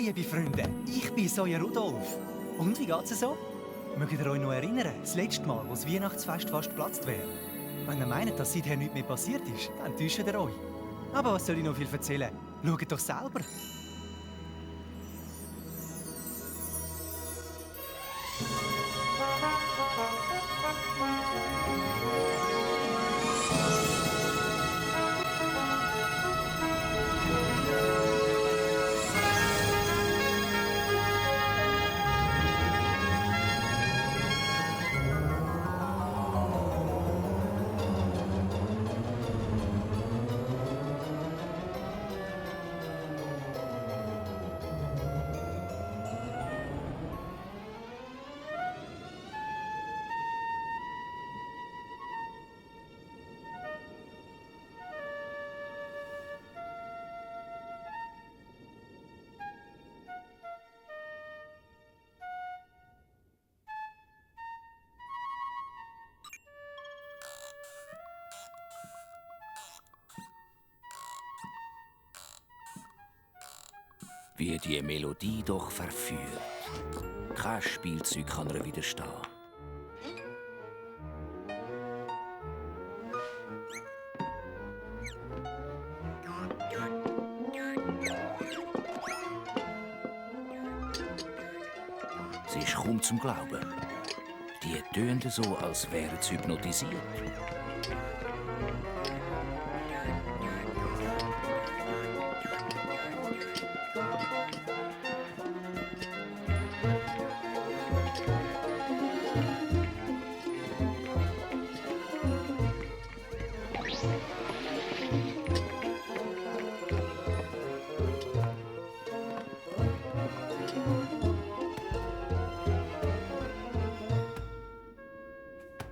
liebe Freunde, ich bin euer Rudolf. Und wie geht's so? Mögt ihr euch noch erinnern, das letzte Mal, als das Weihnachtsfest fast geplatzt wäre? Wenn ihr meint, dass seither nichts mehr passiert ist, dann täuscht ihr euch. Aber was soll ich noch viel erzählen? Schaut doch selber. Wie die Melodie doch verführt. Kein Spielzeug kann ihr widerstehen. Sie ist kaum zum Glauben. Die tönen so, als wären sie hypnotisiert.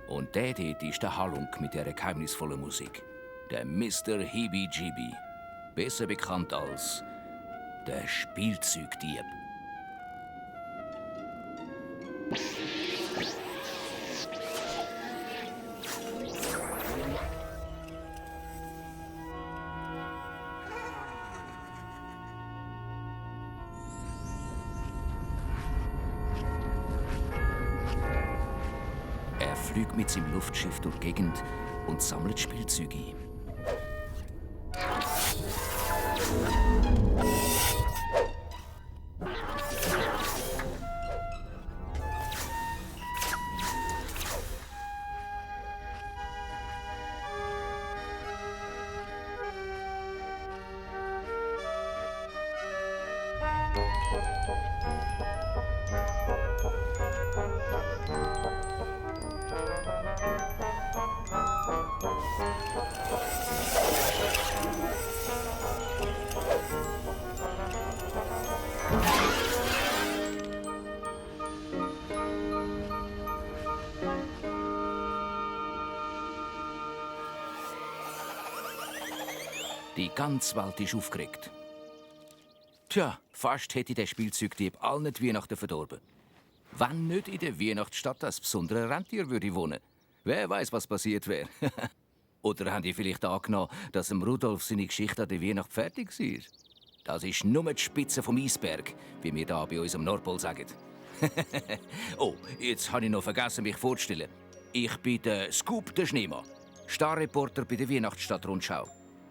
Und der dort ist der Halunk mit dieser geheimnisvollen Musik. Der Mr. Heebie-Jeebie. Besser bekannt als der Spielzeugdieb. Er fliegt mit seinem Luftschiff durch die Gegend und sammelt Spielzeuge ein. Die ganze Welt ist aufgeregt. Tja, fast hätte der Spielzeugdieb allen die Weihnachten verdorben. Wenn nicht in der Weihnachtsstadt das besondere Rentier würde wohnen. Wer weiß, was passiert wäre. Oder haben die vielleicht angenommen, dass dem Rudolf seine Geschichte an der Weihnacht fertig war? Das ist nur die Spitze vom Eisberg, wie wir da bei uns am Nordpol sagen. Oh, jetzt habe ich noch vergessen, mich vorzustellen. Ich bin der Scoop, der Schneemann. Starreporter bei der Weihnachtsstadt-Rundschau.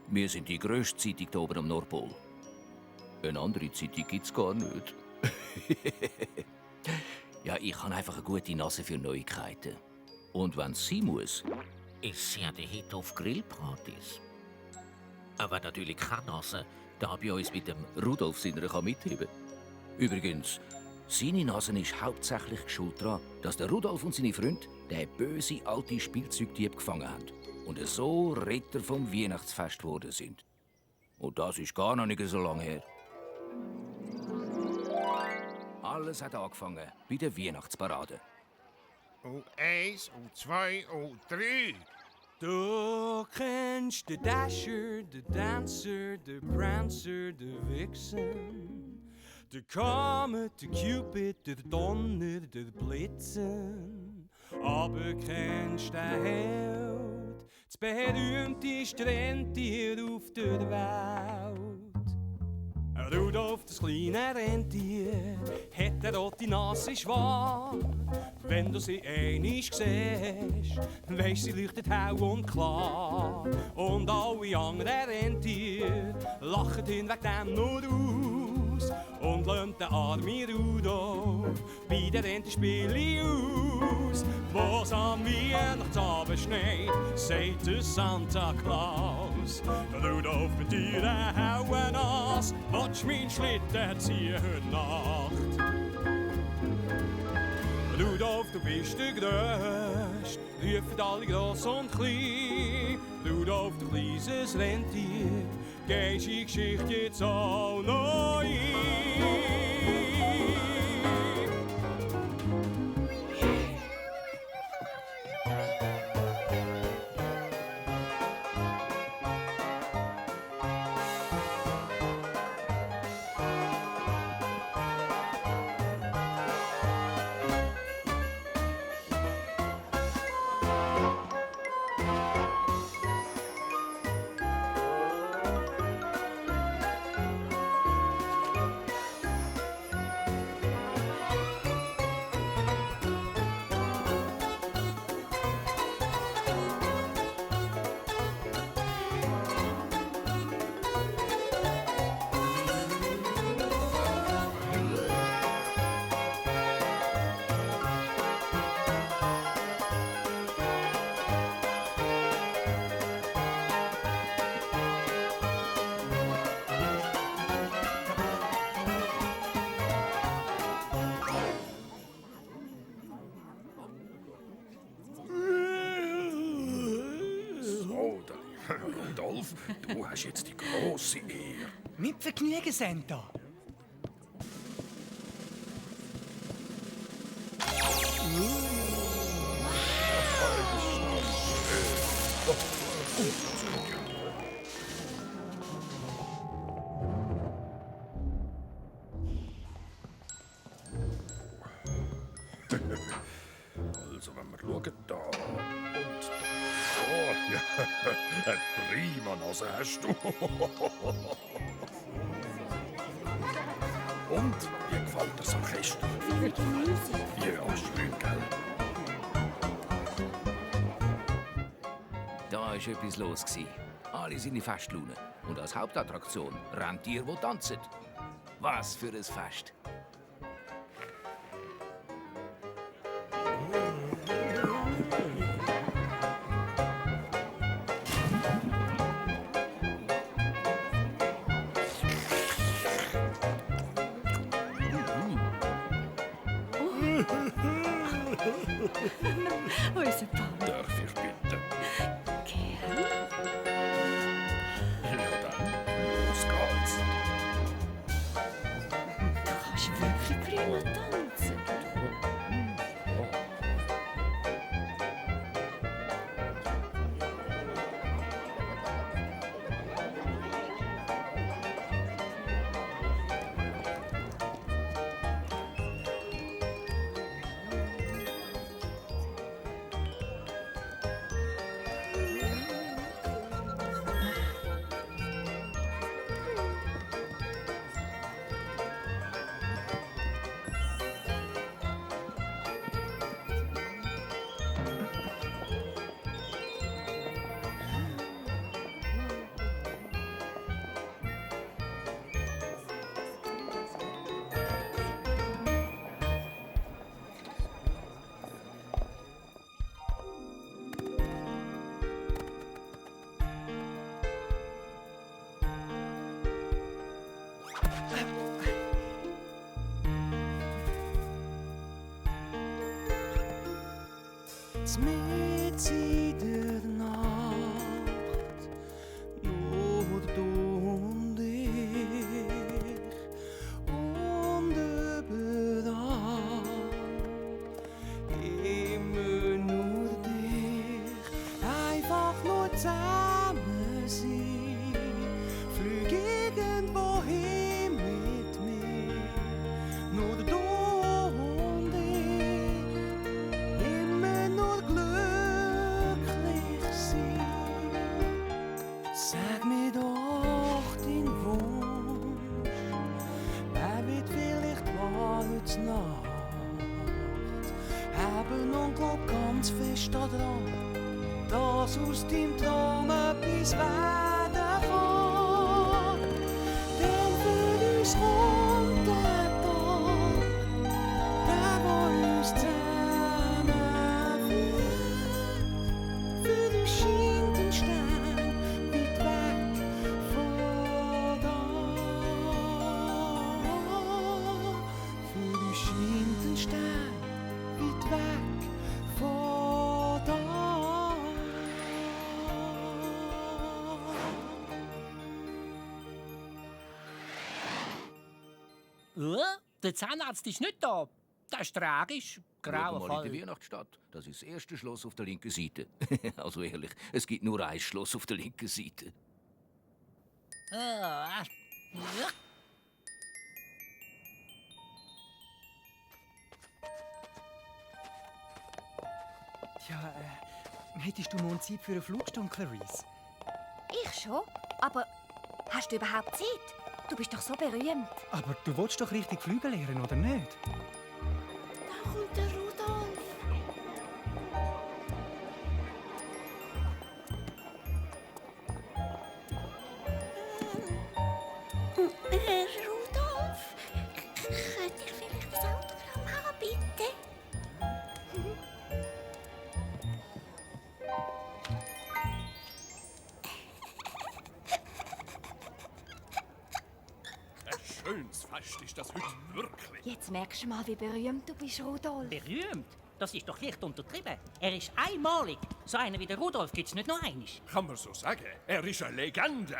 Wir sind die grösste Zeitung hier oben am Nordpol. Eine andere Zeitung gibt's gar nicht. Ja, ich habe einfach eine gute Nase für Neuigkeiten. Und wenn es sein muss, ist sie ja der Hit auf Grillpartys. Aber natürlich keine Nase, da bei uns mit dem Rudolf seiner kann mitheben. Übrigens, seine Nase ist hauptsächlich schuld daran, dass der Rudolf und seine Freunde den böse alte Spielzeugdieb gefangen haben und so Ritter vom Weihnachtsfest geworden sind. Und das ist gar noch nicht so lange her. Alles hat angefangen bei der Weihnachtsparade. Und 1, und 2, und 3. Du kennst den Dasher, den Dancer, den Prancer, den Vixen, den Comet, den Cupid, den Donner, den Blitzen. Aber kennst den Held, das berühmteste Rentier auf der Welt? Rudolf, das kleine Rentier, hat eine rote Nase schwarz. Wenn du sie einmal siehst, weisst, sie leuchtet hell und klar. Und alle anderen Rentiere lachen ihn wegen dem nur aus und lassen den armen Rudolf bei den Rentenspielen aus. Wo's am Weihnachtsabend schneit, sagt der Santa Claus. Rudolf, mit dir hauen nass, willst mein Schlitten ziehen heute Nacht? Rudolf, du bist der Größte, rufen alle gross und klein. Rudolf, du kleines Rentier, gehst die Geschichte jetzt auch noch ein. Rudolf, du hast jetzt die große Ehre. Mit Vergnügen, Santa. Also, wenn wir schauen, da und da. Oh, ja, eine prima Nase hast du. Und, wie gefällt dir das Orchester? Ja, schön, gell? Da war etwas los. Alle sind in Festlaune. Und als Hauptattraktion Rentier, die tanzen. Was für ein Fest! Unser Papa. Darf ich bitte? Gern. Ja, dann, los geht's. Du kannst wirklich prima tanzen. Mit in der Nacht, nur du und ich, und überall, immer nur dich, einfach nur zusammen sein, flüg irgendwo hin mit mir, nur du und ich, immer nur glücklich sein. Sag mir doch den Wunsch, und glaub ganz fest daran, dass aus deinem Traum etwas werden kann. Denn für uns kommt der Tag, der uns zusammenführt. Für uns scheint ein Stern weit weg von da. Für uns scheint ein Stern weit weg von da. Der Zahnarzt ist nicht da. Das ist tragisch. Grauer Schau mal in Fall. die Weihnachtsstadt. Das ist das erste Schloss auf der linken Seite. Also ehrlich, es gibt nur ein Schloss auf der linken Seite. Ah, ja. Tja, hättest du morgen Zeit für eine Flugstunde, Clarice? Ich schon? Aber hast du überhaupt Zeit? Du bist doch so berühmt. Aber du willst doch richtig Flügel lernen, oder nicht? Da kommt der Rudolf. Rudolf, könnte ich vielleicht das Autogramm haben, bitte? Ein schönes Fest ist das heute wirklich. Jetzt merkst du mal, wie berühmt du bist, Rudolf. Berühmt? Das ist doch leicht untertrieben. Er ist einmalig. So einen wie der Rudolf gibt's nicht noch einmal. Kann man so sagen. Er ist eine Legende.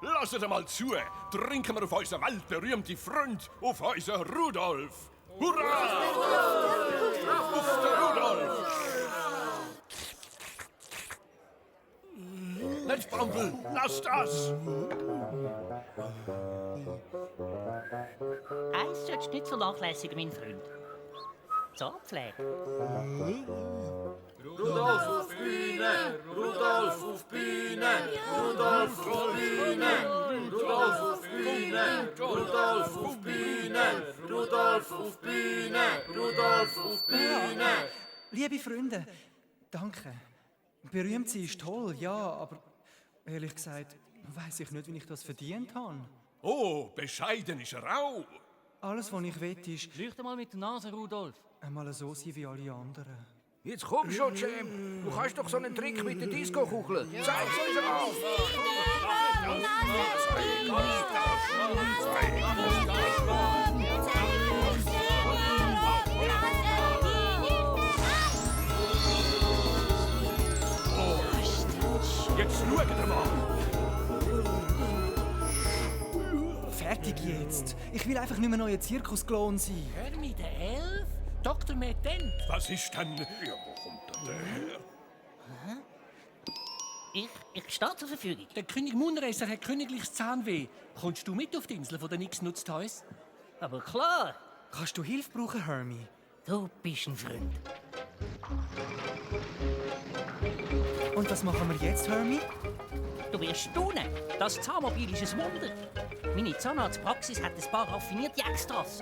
Lasst mal zu. Trinken wir auf unseren weltberühmten Freund, auf unseren Rudolf. Hurra! Auf den Rudolf! Nicht Bambel, lass das! Eins solltest du nicht so nachlässigen, mein Freund. Zahnpflege. Rudolf auf Bühne! Rudolf auf Bühne! Rudolf auf Bühne! Rudolf auf Bühne! Rudolf auf Bühne! Rudolf auf Bühne! Rudolf auf Bühne! Liebe Freunde, danke. Berühmt sein ist toll, ja, aber ehrlich gesagt weiss ich nicht, wie ich das verdient habe. Oh, bescheiden ist er auch. Alles, was ich will, ist Leuchte mal mit der Nase, Rudolf. einmal so sein wie alle anderen. Jetzt komm schon, Cem. Du kannst doch so einen Trick mit der Disco-Kuchel. Zeig's uns auf! Jetzt schaut er mal. Fertig jetzt. Ich will einfach nicht mehr neuer Zirkusklon sein. Hermi der Elf? Dr. Metent? Was ist denn... Ja, wo kommt er her? Ich stehe zur Verfügung. Der König Moonracer hat königliches Zahnweh. Kommst du mit auf die Insel von den Nix nutzt Toys? Aber klar, Kannst du Hilfe brauchen, Hermie? du bist ein Freund. Und was machen wir jetzt, Hermie? Du wirst staunen. Das Zahnmobil ist ein Wunder. Meine Zahnarztpraxis hat ein paar raffinierte Extras.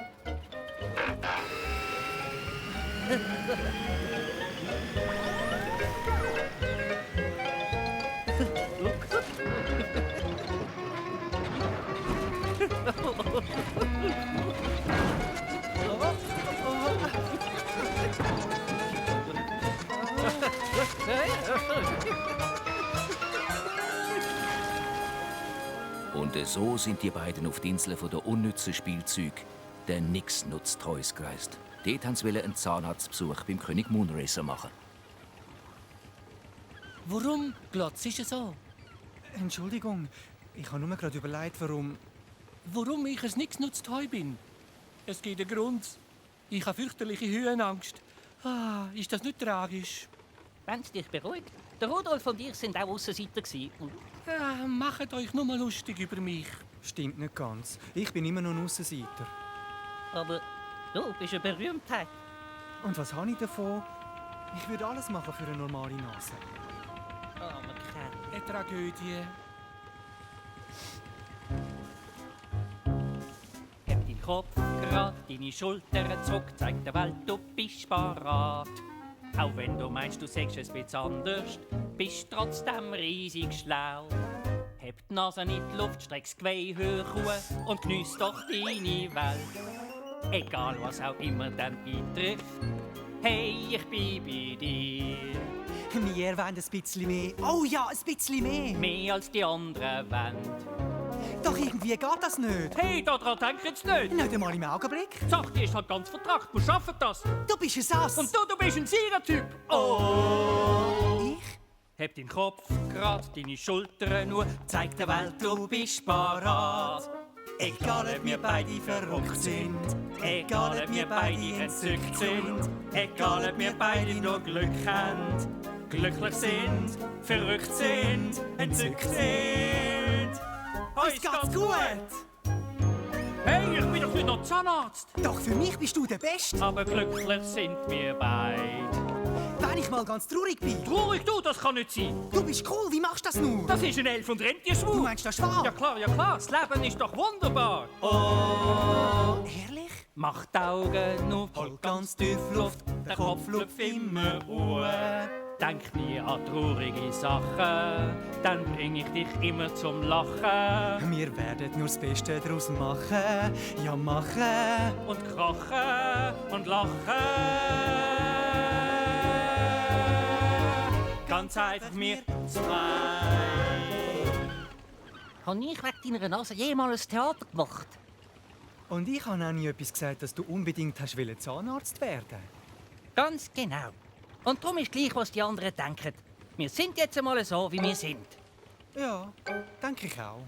Und so sind die beiden auf die Insel von der unnützen Spielzeug, der Nix-Nutz-Toys, gereist. Dort wollten sie einen Zahnarztbesuch beim König Moonracer machen. Warum glotzt es so? Entschuldigung, ich habe nur gerade überlegt, warum... Warum ich ein Nix nutzt Toy bin? Es gibt einen Grund. Ich habe fürchterliche Höhenangst. Ah, ist das nicht tragisch? Wenn es dich beruhigt. Der Rudolf und ich sind auch Aussenseiter gewesen. Und Macht euch nur mal lustig über mich. Stimmt nicht ganz. Ich bin immer noch ein Aussenseiter. aber du bist eine Berühmtheit. Und was habe ich davon? Ich würde alles machen für eine normale Nase. Armer Kerl. Eine Tragödie. Heb deinen Kopf grad, deine Schultern zurück, zeig der Welt, du bist parat. Auch wenn du meinst, du sagst es ein bisschen anders, bist trotzdem riesig schlau. Heb die Nase in die Luft, streck's Geweih hoch und geniess doch deine Welt. Egal was auch immer dann betrifft, hey, ich bin bei dir. Wir wollen ein bisschen mehr. Oh ja, ein bisschen mehr. Mehr als die anderen wollen. Doch irgendwie geht das nicht. Hey, daran denk jetzt nicht. Nicht einmal im Augenblick. Die Sache die ist halt ganz vertragt, wir schaffen das. Du bist ein Sass. Und du bist ein Siegertyp. Oh! Ich? Heb deinen Kopf grad, deine Schultern nur, zeig der Welt, du bist parat. Egal, ob wir beide verrückt sind. Egal, ob wir beide entzückt sind. Egal, ob wir beide nur Glück haben. Glücklich sind, verrückt sind, entzückt sind. Uns geht's gut. Hey, ich bin doch nicht noch Zahnarzt. Doch für mich bist du der Beste. Aber glücklich sind wir beide. Wenn ich mal ganz traurig bin. Traurig du, das kann nicht sein. Du bist cool, wie machst du das nur? Das ist ein Elf- und Rentierschwur. Du meinst das wahr? Ja klar, ja klar. Das Leben ist doch wunderbar. Oh. Ehrlich? Mach die Augen auf, Halt ganz tief Luft, der Kopf läuft immer Ruhe. Denk nie an traurige Sachen, dann bring ich dich immer zum Lachen. Wir werden nur das Beste daraus machen. Ja, machen. Und krachen und lachen. Ganz einfach wir zwei. Habe ich wegen deiner Nase jemals ein Theater gemacht? Und ich habe auch nie etwas gesagt, dass du unbedingt hast Zahnarzt werden. Ganz genau. Und darum ist gleich, was die anderen denken. Wir sind jetzt einmal so, wie wir sind. Ja, denke ich auch.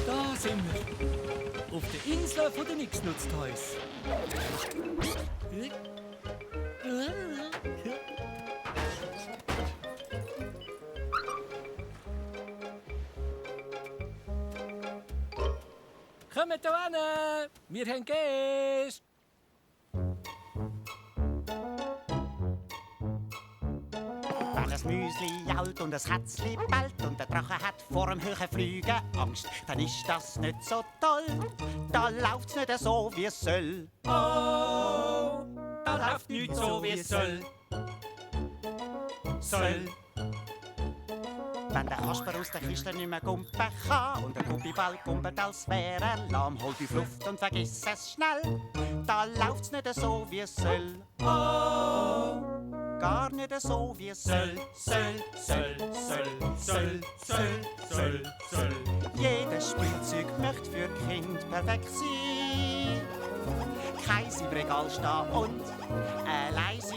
Da sind wir. Auf der Insel von den Nix-Nutz-Toys. Kommt da hin! Wir haben Gäste! Wenn das Müsli jault und das Kätzli bellt und der Drache hat vor dem höheren Flügen Angst, dann ist das nicht so toll. Da läuft's nicht so, wie es soll. Oh, da läuft nicht so, wie es soll. Soll. Wenn der Kasper aus der Kiste nicht mehr gumpen kann und der Gummiball gumpelt, als wäre er lahm, hol die Luft und vergiss es schnell. Da läuft's nicht so, wie es soll. Oh, gar nicht so, wie es soll. Soll. Jedes Spielzeug möchte für Kind perfekt sein. Keins im Regal stehen und allein sein.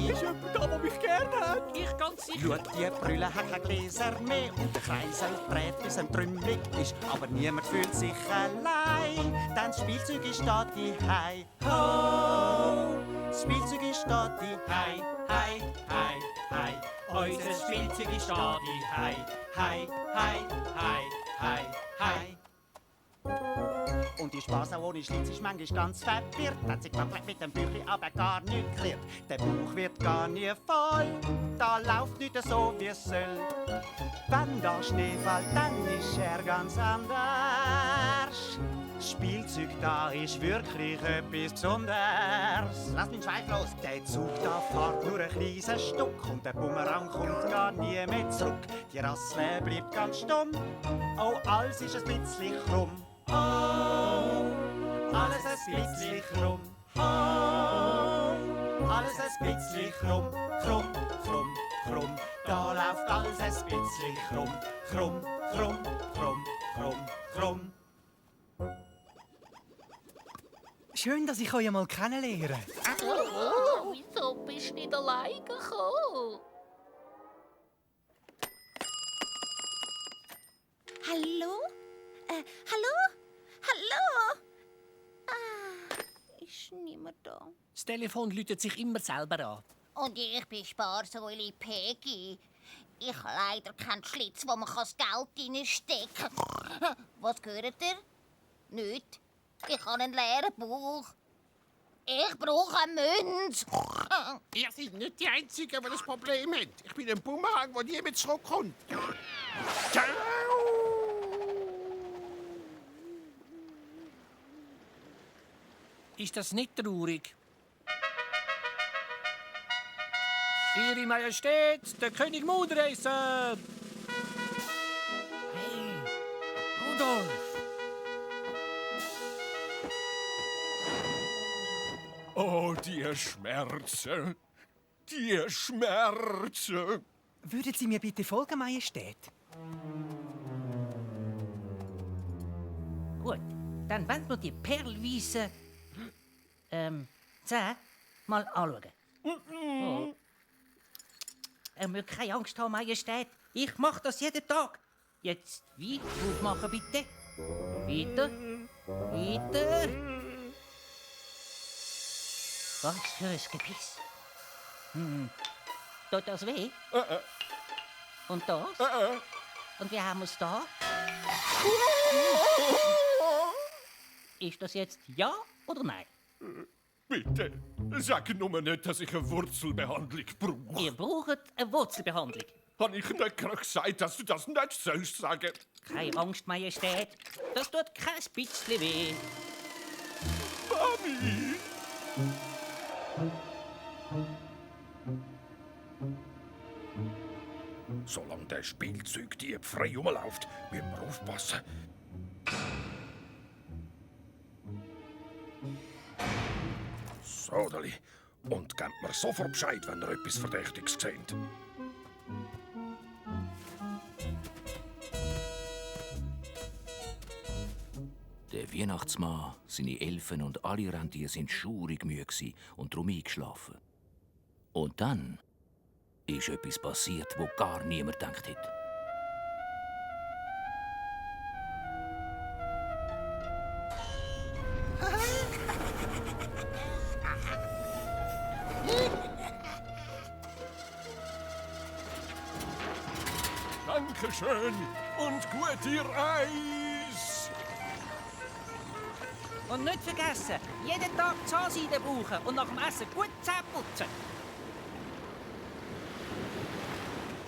Ist jemand da, der mich gerne hat? Ich ganz sicher. Schaut, die Brille hat kein Gläser mehr und der Kreisel dreht bis ein Trümmelig ist. Aber niemand fühlt sich allein, denn das Spielzeug ist da die Hei. Ho! Das Spielzeug ist da die Hei. Unser Spielzeug ist da, die Hei. Und die Spaß auch ohne Schlitz ist manchmal ganz verwirrt. Hat sich gleich mit dem Büchli aber gar nicht geklärt. Der Bauch wird gar nie voll, da läuft nicht so, wie es soll. Wenn da Schnee fällt, dann ist er ganz anders. Das Spielzeug da ist wirklich etwas Besonderes. Lass mich schweiflos. Der Zug da fährt nur ein kleines Stück und der Bumerang kommt gar nie mehr zurück. Die Rassel bleibt ganz stumm, oh, alles ist ein bisschen krumm. Oh, alles ein bisschen krumm. Oh, alles ein bisschen krumm. Da läuft alles ein bisschen krumm. Schön, dass ich euch einmal kennenlerne. Wieso bist du nicht alleine gekommen? Hallo? Hallo? Ist niemand da? Das Telefon läutet sich immer selber an. Und ich bin Sparsäule Peggy. Ich habe leider keinen Schlitz, wo man das Geld reinstecken kann. Was gehört ihr? Nicht. Ich habe einen leeren Bauch. Ich brauche eine Münze. Ihr seid nicht die Einzigen, die das Problem haben. Ich bin ein Bumerang, der nie mehr zurückkommt. Ciao! Ist das nicht traurig? Ihre Majestät, der König Moonracer! Hey, Rudolf! Oh, die Schmerzen. Die Schmerzen. Würden Sie mir bitte folgen, Majestät? Gut, dann wollen wir die perlweisen Zähne mal anschauen. Oh. Er muss keine Angst haben, Majestät. Ich mache das jeden Tag. Jetzt wie aufmachen, bitte. Weiter. Weiter. Was für ein Gebiss. Tut das weh? Und das? Und wie haben wir es da? Ist das jetzt ja oder nein? Bitte, sag nur nicht, dass ich eine Wurzelbehandlung brauche. Ihr braucht eine Wurzelbehandlung. Habe ich nicht gerade gesagt, dass du das nicht sollst sagen? Keine Angst, Majestät. Das tut kein bisschen weh. Mami! Solange der Spielzeugdieb frei rumläuft, müssen wir aufpassen. So, Dali. Und gebt mir sofort Bescheid, wenn ihr etwas Verdächtiges seht. Der Weihnachtsmann, seine Elfen und alle Rentiere sind schurig müde und darum eingeschlafen. Und dann ist etwas passiert, wo gar niemand gedacht hat. Dankeschön und gute Reise! Und nicht vergessen, jeden Tag Zahnseide brauchen und nach dem Essen gut Zähne putzen.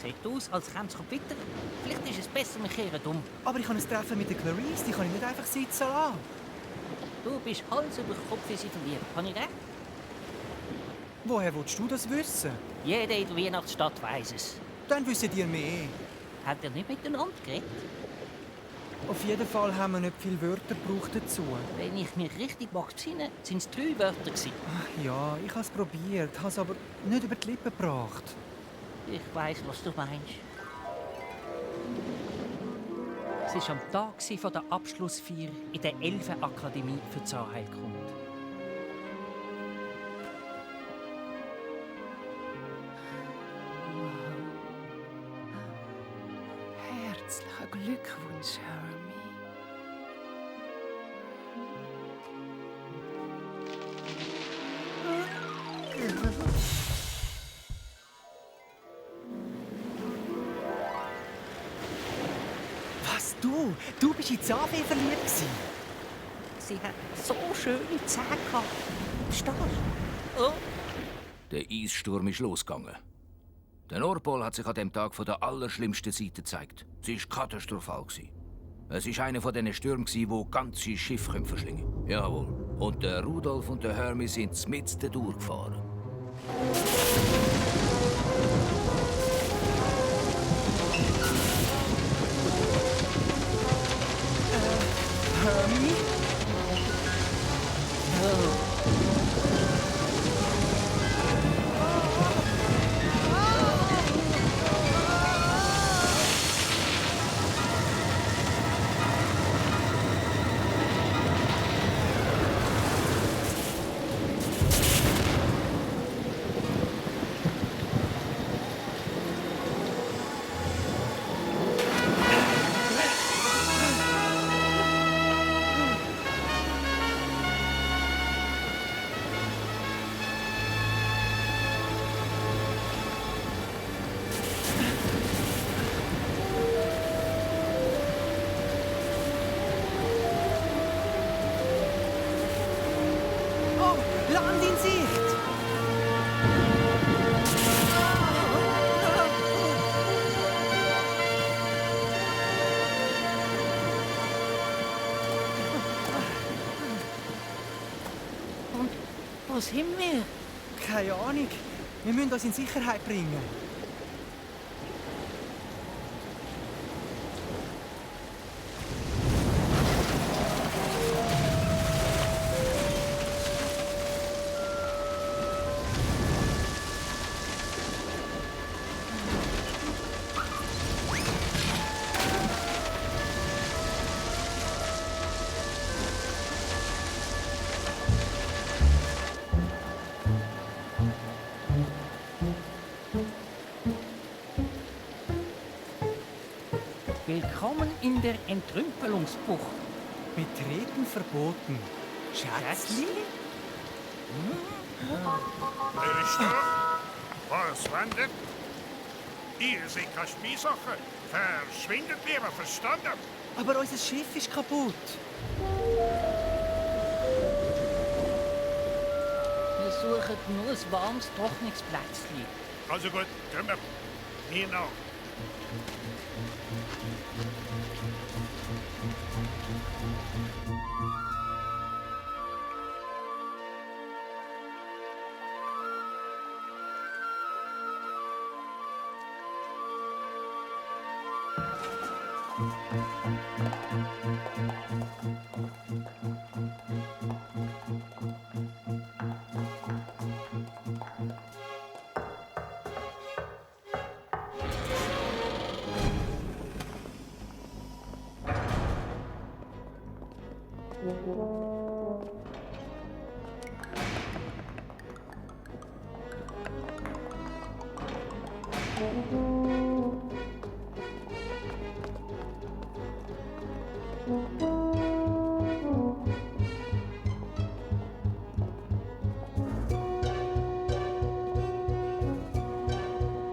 Sieht aus, als käme es wittern. Vielleicht ist es besser, wir kehren um. Aber ich habe ein Treffen mit der Clarice, die kann ich nicht einfach sitzen lassen. Du bist Hals über Kopf in sie verliebt. Habe ich recht? Woher willst du das wissen? Jeder in der Weihnachtsstadt weiss es. Dann wissen ihr mehr. Habt ihr nicht miteinander geredet? Auf jeden Fall haben wir nicht viele Wörter gebraucht dazu. Wenn ich mich richtig besinne, sind es 3 Wörter gewesen. Ach ja, ich habe es probiert, habe es aber nicht über die Lippen gebracht. Ich weiss, was du meinst. Es war am Tag von der Abschlussfeier in der Elfenakademie für Zahnheilkunde. Herzlichen Glückwunsch, Hermie. Was, du? Du bist in Zahnfee verliebt gewesen? Sie hat so schöne Zähne gehabt. Verstehst du? Oh. Der Eissturm ist losgegangen. Der Nordpol hat sich an dem Tag von der allerschlimmsten Seite gezeigt. Sie war katastrophal. Es war einer von diesen Stürmen, die ganze Schiffe verschlingen können. Jawohl. Und der Rudolf und der Hermie sind mitten durchgefahren. Hermie? Wo sind wir? Keine Ahnung. Wir müssen uns in Sicherheit bringen. Willkommen in der Entrümpelungsbucht. Betreten verboten. Schätzli? Wer ist da? Was wendet? Ihr seid keine Spielsachen. Verschwindet lieber, verstanden? Aber unser Schiff ist kaputt. Wir suchen nur ein warmes Trocknungsplätzchen. Also gut, gehen wir. Mir nach.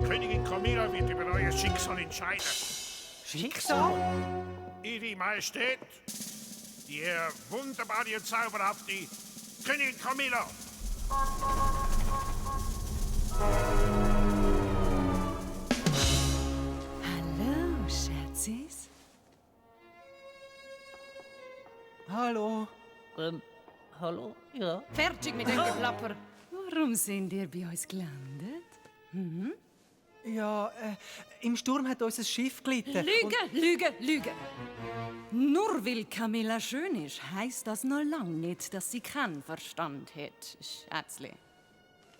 Königin Camilla wird über euer Schicksal entscheiden. Schicksal? Ihre Majestät, die wunderbare und zauberhafte Königin Camilla. Hallo, Schätzis. Hallo. Hallo? Ja? Fertig mit dem Geplapper. Warum sind ihr bei uns gelandet? Hm? Ja, im Sturm hat unser Schiff gelitten. Lüge! Nur weil Camilla schön ist, heisst das noch lange nicht, dass sie keinen Verstand hat, Schätzli.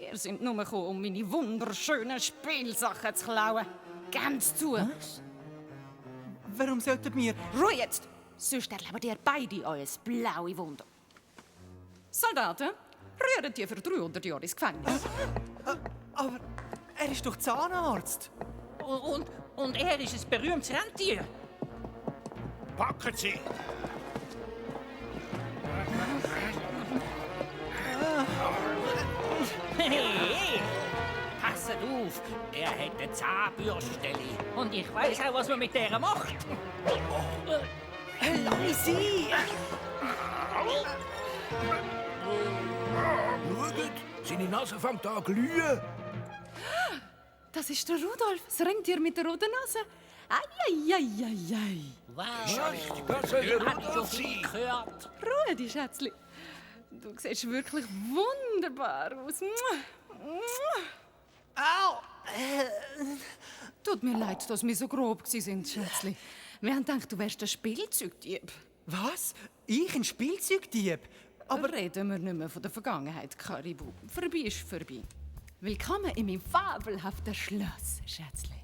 Ihr seid nur gekommen, um meine wunderschönen Spielsachen zu klauen. Ganz zu. Was? Warum sollten wir... Ruhe jetzt! Sonst erleben ihr beide euer blaue Wunder. Soldaten, rühren die für 300 Jahre ins Gefängnis. Aber er ist doch Zahnarzt. Und er ist ein berühmtes Rentier. Packen Sie! Hey, passet auf, er hat eine Zahnbürsteli. Und ich weiß auch, was man mit der macht. Lass sie! Schaut, seine Nase fängt an zu glühen. Das ist der Rudolf, das Rentier mit der roten Nase. Eieieiei. Wow, Das ich habe schon viel gehört. Ruhe, die Schätzli. Du siehst wirklich wunderbar aus. Au! Tut mir leid, dass wir so grob sind, Schätzli. Wir haben gedacht, du wärst ein Spielzeugdieb. Was? Ich ein Spielzeugdieb? Aber reden wir nicht mehr von der Vergangenheit, Karibu. Vorbei ist vorbei. Willkommen in meinem fabelhaften Schloss, Schätzli.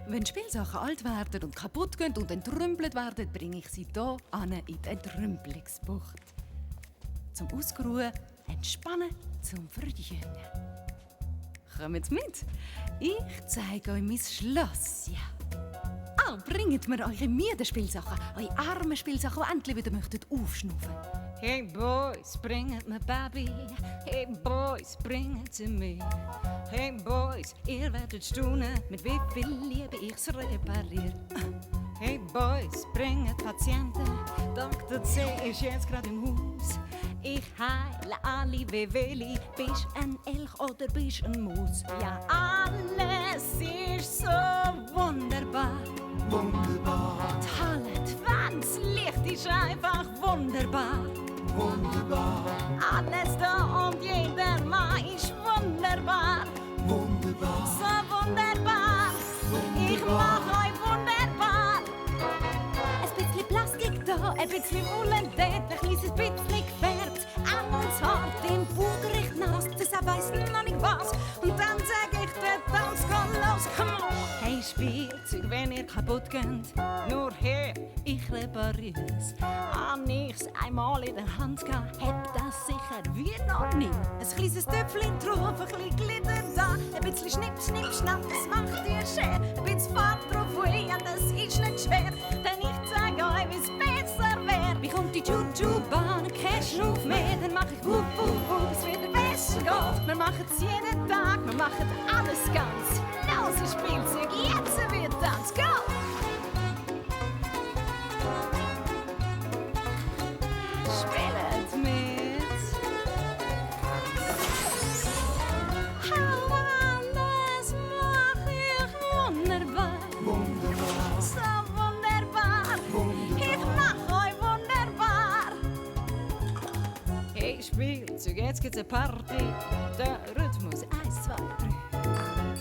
Wenn Spielsachen alt werden und kaputt gehen und entrümpelt werden, bringe ich sie hier an in die Entrümpelungsbucht. Zum Ausruhen, entspannen, zum Verjüngen. Kommt mit, ich zeige euch mein Schloss. Ja. Bringt mir eure müden Spielsachen, eure armen Spielsachen, die endlich wieder möchtet aufschnaufen. Hey Boys, bringt mir Baby. Hey Boys, bringt sie mir. Hey Boys, ihr werdet staunen, mit wie viel Liebe ich's repariere. Hey Boys, bringt Patienten. Dr. C ist jetzt gerade im Haus. Ich heile alle Wehwehli. Bist ein Elch oder bist ein Maus? Ja, alles ist so wunderbar. Wunderbar. Die Halle, die Wand, das Licht ist einfach wunderbar. wunderbar. Alles da und jedermann ist wunderbar. Wunderbar. So wunderbar. Ich mach euch wunderbar. Ein bisschen Plastik da, ein bisschen Wolle dort, ein kleines bisschen gefärbt. An uns hart, im Bauch riecht nass, das weiss noch nicht was. Und dann sag ich, der Tanz kann los, come on. Hey Spielzeug, wenn ihr kaputt geht, nur her, ich reparier's. An ich's einmal in der Hand gehabt, heb das sicher wie noch nie. Ein kleines Töpfchen drauf, ein bisschen Glitter da, ein bisschen Schnipp, Schnipp, Schnapp, das macht ihr schön. Ein bisschen Fahrt drauf, ja, das ist nicht schwer, denn ich zeig euch, wie's besser wär. Wie kommt die Choo-Choo-Bahn, kein Schnuff mehr, dann mach ich wupp, wupp, wupp, es wieder besser geht. Wir machen's jeden Tag, wir machen alles ganz. Los, Spielzeug, jetzt wird Tanz, go! Spielt mit! Hau an, das mach ich wunderbar! Wunderbar. So wunderbar! Ich mach euch wunderbar! Hey Spielzeug, jetzt gibt's eine Party, der Rhythmus 1, 2, 3.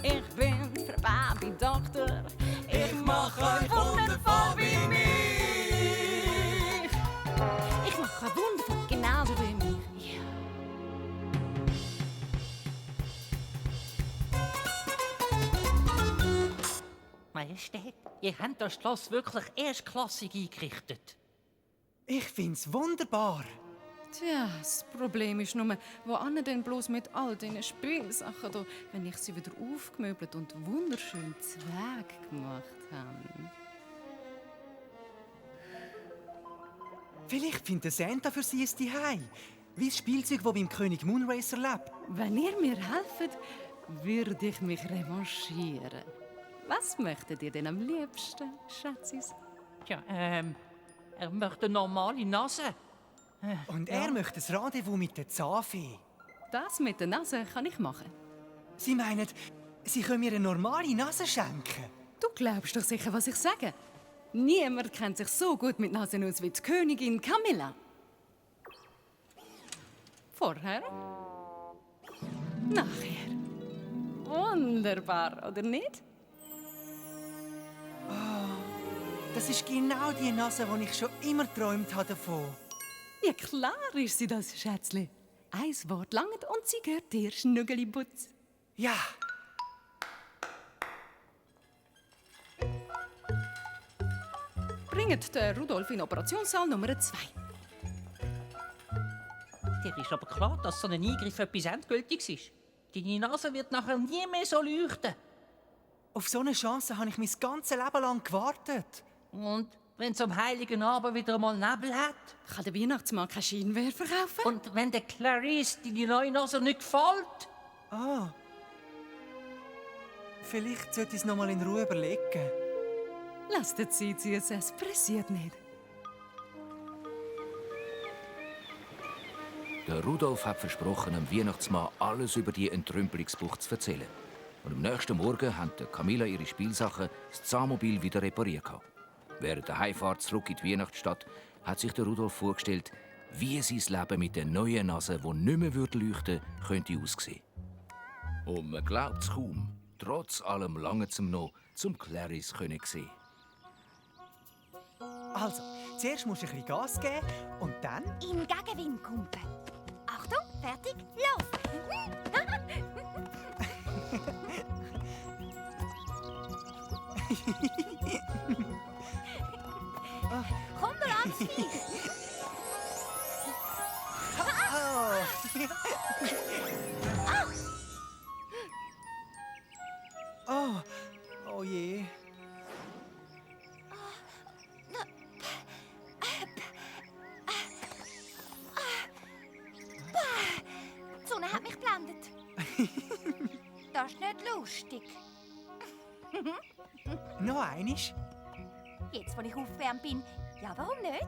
Ich bin für Baby Doktor. Ich mach euch wundervoll wie mich. Ich mach euch wundervoll genauso wie mich. Ja. Majestät, ihr habt das Schloss wirklich erstklassig eingerichtet. Ich find's wunderbar. Tja, das Problem ist nur, wo denn bloß mit all diesen Spielsachen da, wenn ich sie wieder aufgemöbelt und wunderschön Zweig gemacht habe. Vielleicht findet Santa für sie ein Zuhause. Wie das Spielzeug, das beim König Moonracer lebt. Wenn ihr mir helft, würde ich mich revanchieren. Was möchtet ihr denn am liebsten, Schatzis? Tja, er möchte eine normale Nase. Und er möchte ein Rendezvous mit der Zahnfee. Das mit der Nase kann ich machen. Sie meinen, Sie können mir eine normale Nase schenken? Du glaubst doch sicher, was ich sage. Niemand kennt sich so gut mit Nasen aus wie die Königin Camilla. Vorher? Nachher? Wunderbar, oder nicht? Das ist genau die Nase, die ich schon immer geträumt habe davon. Ja, klar ist sie das, Schätzli. Ein Wort langt und sie gehört dir, Schnuggeli-Butz. Ja. Bringt den Rudolf in Operationssaal Nummer 2. Dir ist aber klar, dass so ein Eingriff etwas Endgültiges ist. Deine Nase wird nachher nie mehr so leuchten. Auf so eine Chance habe ich mein ganzes Leben lang gewartet. Und wenn es am Heiligen Abend wieder einmal Nebel hat? Kann der Weihnachtsmann keinen Scheinwerfer kaufen? Und wenn der Clarice deine neue Nase nicht gefällt? Ah. Vielleicht sollte ich es noch mal in Ruhe überlegen. Lass die Zeit ziehen, es pressiert nicht. Der Rudolf hat versprochen, dem Weihnachtsmann alles über die Entrümpelungsbucht zu erzählen. Und am nächsten Morgen haben Camilla ihre Spielsachen, das Zahnmobil, wieder repariert. Während der Heimfahrt zurück in die Weihnachtsstadt hat sich der Rudolf vorgestellt, wie sein Leben mit der neuen Nase, die nicht mehr leuchten würde, könnte aussehen. Und man glaubt es kaum, trotz allem lange zum noch zum Clarice sehen. Also, zuerst musst du ein bisschen Gas geben und dann... In Gegenwind kumpen. Achtung, fertig, los! Komm mal ans Viech! Oh, oh je. Die Sonne hat mich geblendet. Das ist nicht lustig. Noch einisch? Jetzt, wo ich aufgewärmt bin, ja, warum nicht?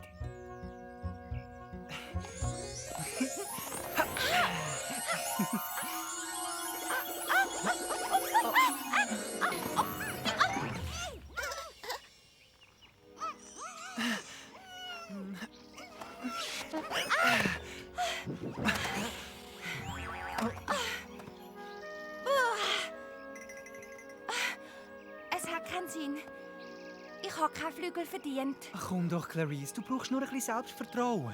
habe keine Flügel verdient. Ach komm doch, Clarice, du brauchst nur ein bisschen Selbstvertrauen.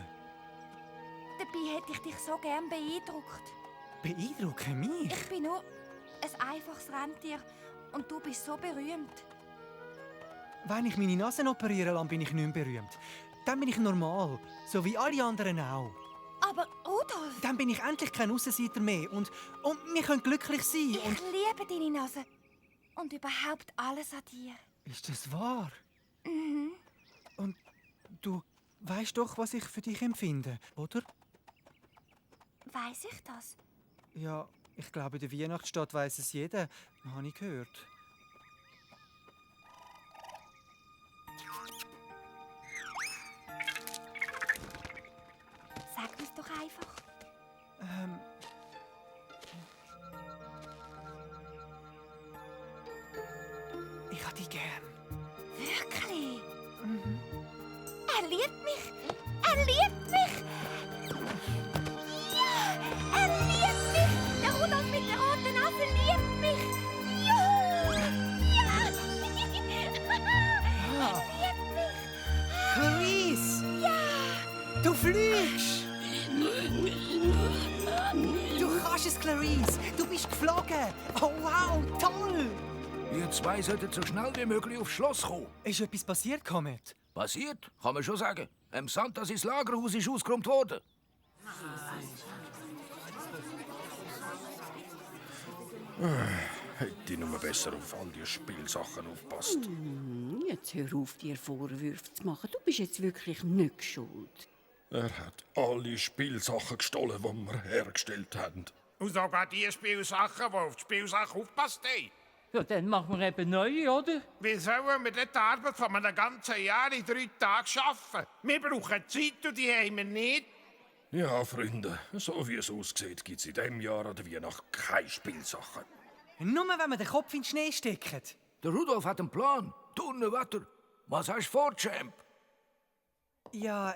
Dabei hätte ich dich so gern beeindruckt. Beeindrucken mich? Ich bin nur ein einfaches Rentier und du bist so berühmt. Wenn ich meine Nase operieren lasse, bin ich nicht mehr berühmt. Dann bin ich normal, so wie alle anderen auch. Aber Rudolf! Dann bin ich endlich kein Aussenseiter mehr und wir können glücklich sein. Ich liebe deine Nase und überhaupt alles an dir. Ist das wahr? Mhm. Und du weißt doch, was ich für dich empfinde, oder? Weiss ich das? Ja, ich glaube, in der Weihnachtsstadt weiss es jeder, habe ich gehört. Sag mir's doch einfach. Ich hab dich gern. Wirklich? Mhm. Er liebt mich! Er liebt mich! Ja! Er liebt mich! Der Rudolf mit der roten Nase liebt mich! Juhu! Ja! Ah. Er liebt mich! Clarice! Ja! Du fliegst! Du kannst es, Clarice! Du bist geflogen! Oh wow, toll! Ihr zwei solltet so schnell wie möglich aufs Schloss kommen. Ist etwas passiert, Comet? Passiert? Kann man schon sagen. Santa sein Lagerhaus ist ausgeräumt worden. Hätte ich nur besser auf all die Spielsachen aufgepasst. Jetzt hör auf, dir Vorwürfe zu machen. Du bist jetzt wirklich nicht schuld. Er hat alle Spielsachen gestohlen, die wir hergestellt haben. Und sogar die Spielsachen, die auf die Spielsachen aufgepasst haben. Ja, dann machen wir eben neue, oder? Wie sollen wir die Arbeit von einem ganzen Jahr in 3 Tagen schaffen? Wir brauchen Zeit und die haben wir nicht. Ja, Freunde, so wie es aussieht, gibt es in diesem Jahr an der Weihnacht keine Spielsachen. Nur wenn wir den Kopf in den Schnee stecken. Der Rudolf hat einen Plan. Donnerwetter. Was hast du vor, Champ? Ja,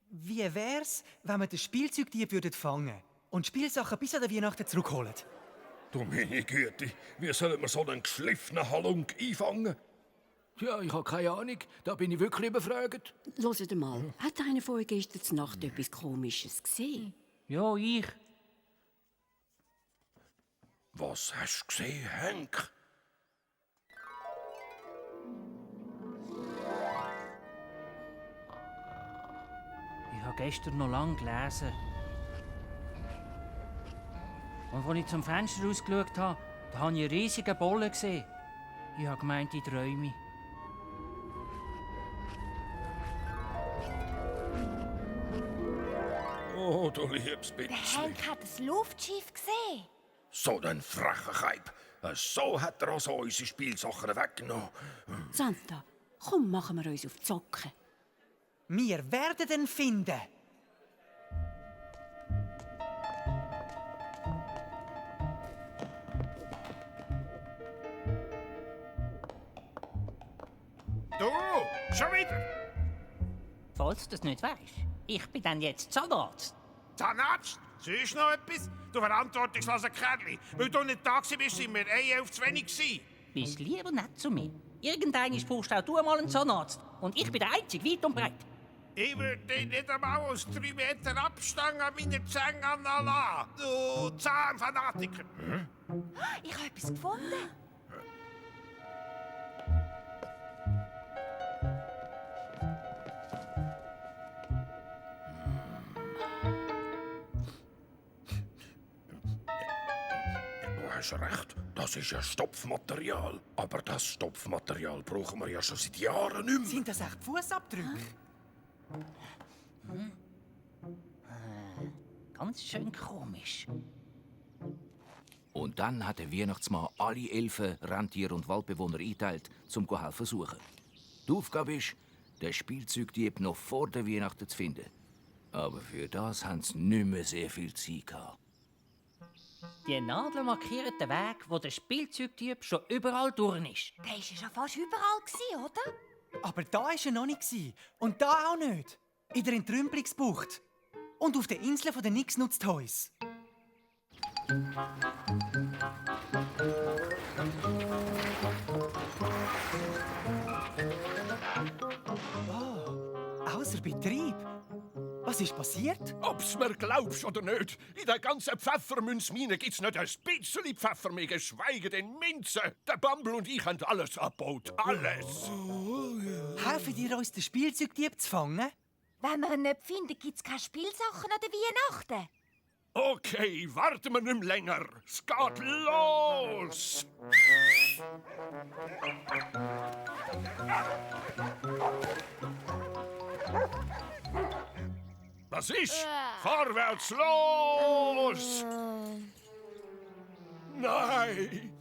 wie wär's, wenn wir den Spielzeugdieb fangen würden und Spielsachen bis an der Weihnachten zurückholen? Du meine Güte, wie sollen wir so einen geschliffenen Halunk einfangen? Ja, ich habe keine Ahnung. Da bin ich wirklich überfragt. Hört mal, hat einer von euch gestern Nacht etwas Komisches gesehen? Ja, ich. Was hast du gesehen, Henk? Ich habe gestern noch lange gelesen. Und als ich zum Fenster rausgeschaut habe, da habe ich einen riesigen Bollen gesehen. Ich habe gemeint, ich träume. Oh, du liebes Der Bitzli. Henk hat das Luftschiff gesehen. So ein frecher Keib. So hat er also unsere Spielsachen weggenommen. Santa, komm, machen wir uns auf die Socken. Wir werden ihn finden. Du, schon wieder? Falls du das nicht weißt, ich bin dann jetzt Zahnarzt. Zahnarzt? Siehst du noch etwas? Du verantwortungsloser Kerl. Weil du nicht da warst, sind wir 1 Elf zu wenig gewesen. Bist lieber nett zu mir. Irgendeines brauchst auch du einmal einen Zahnarzt. Und ich bin der Einzige, weit und breit. Ich würde dich nicht einmal aus 3 Meter Abstand an meine Zähne anlassen. Du Zahnfanatiker. Ich habe etwas gefunden. Du hast recht, das ist ja Stopfmaterial. Aber das Stopfmaterial brauchen wir ja schon seit Jahren nicht mehr. Sind das echt Fußabdrücke? Ganz schön komisch. Und dann hat der Weihnachtsmann alle Elfen, Rentier und Waldbewohner eingeteilt, um helfen zu suchen. Die Aufgabe ist, den Spielzeugdieb noch vor der Weihnachten zu finden. Aber für das haben sie nicht mehr sehr viel Zeit gehabt. Die Nadel markiert den Weg, wo der Spielzeugdieb schon überall durch ist. Der war ja schon fast überall, oder? Aber da war er noch nicht. Und da auch nicht. In der Entrümpelungsbucht. Und auf der Insel der Nix-Nutz-Toys. Ausser Betrieb? Was ist passiert? Ob's mir glaubst oder nicht, in der ganzen Pfeffermünzmine gibt's nicht ein bisschen Pfeffer mehr, geschweige denn Minze. Der Bambel und ich haben alles abgebaut. Alles. Helfen dir uns, den Spielzeugdieb zu fangen? Wenn wir ihn nicht finden, gibt's keine Spielsachen an der Weihnachten. Okay, warten wir nicht mehr länger. Es geht los! Was ist? Vorwärts, los! Nein!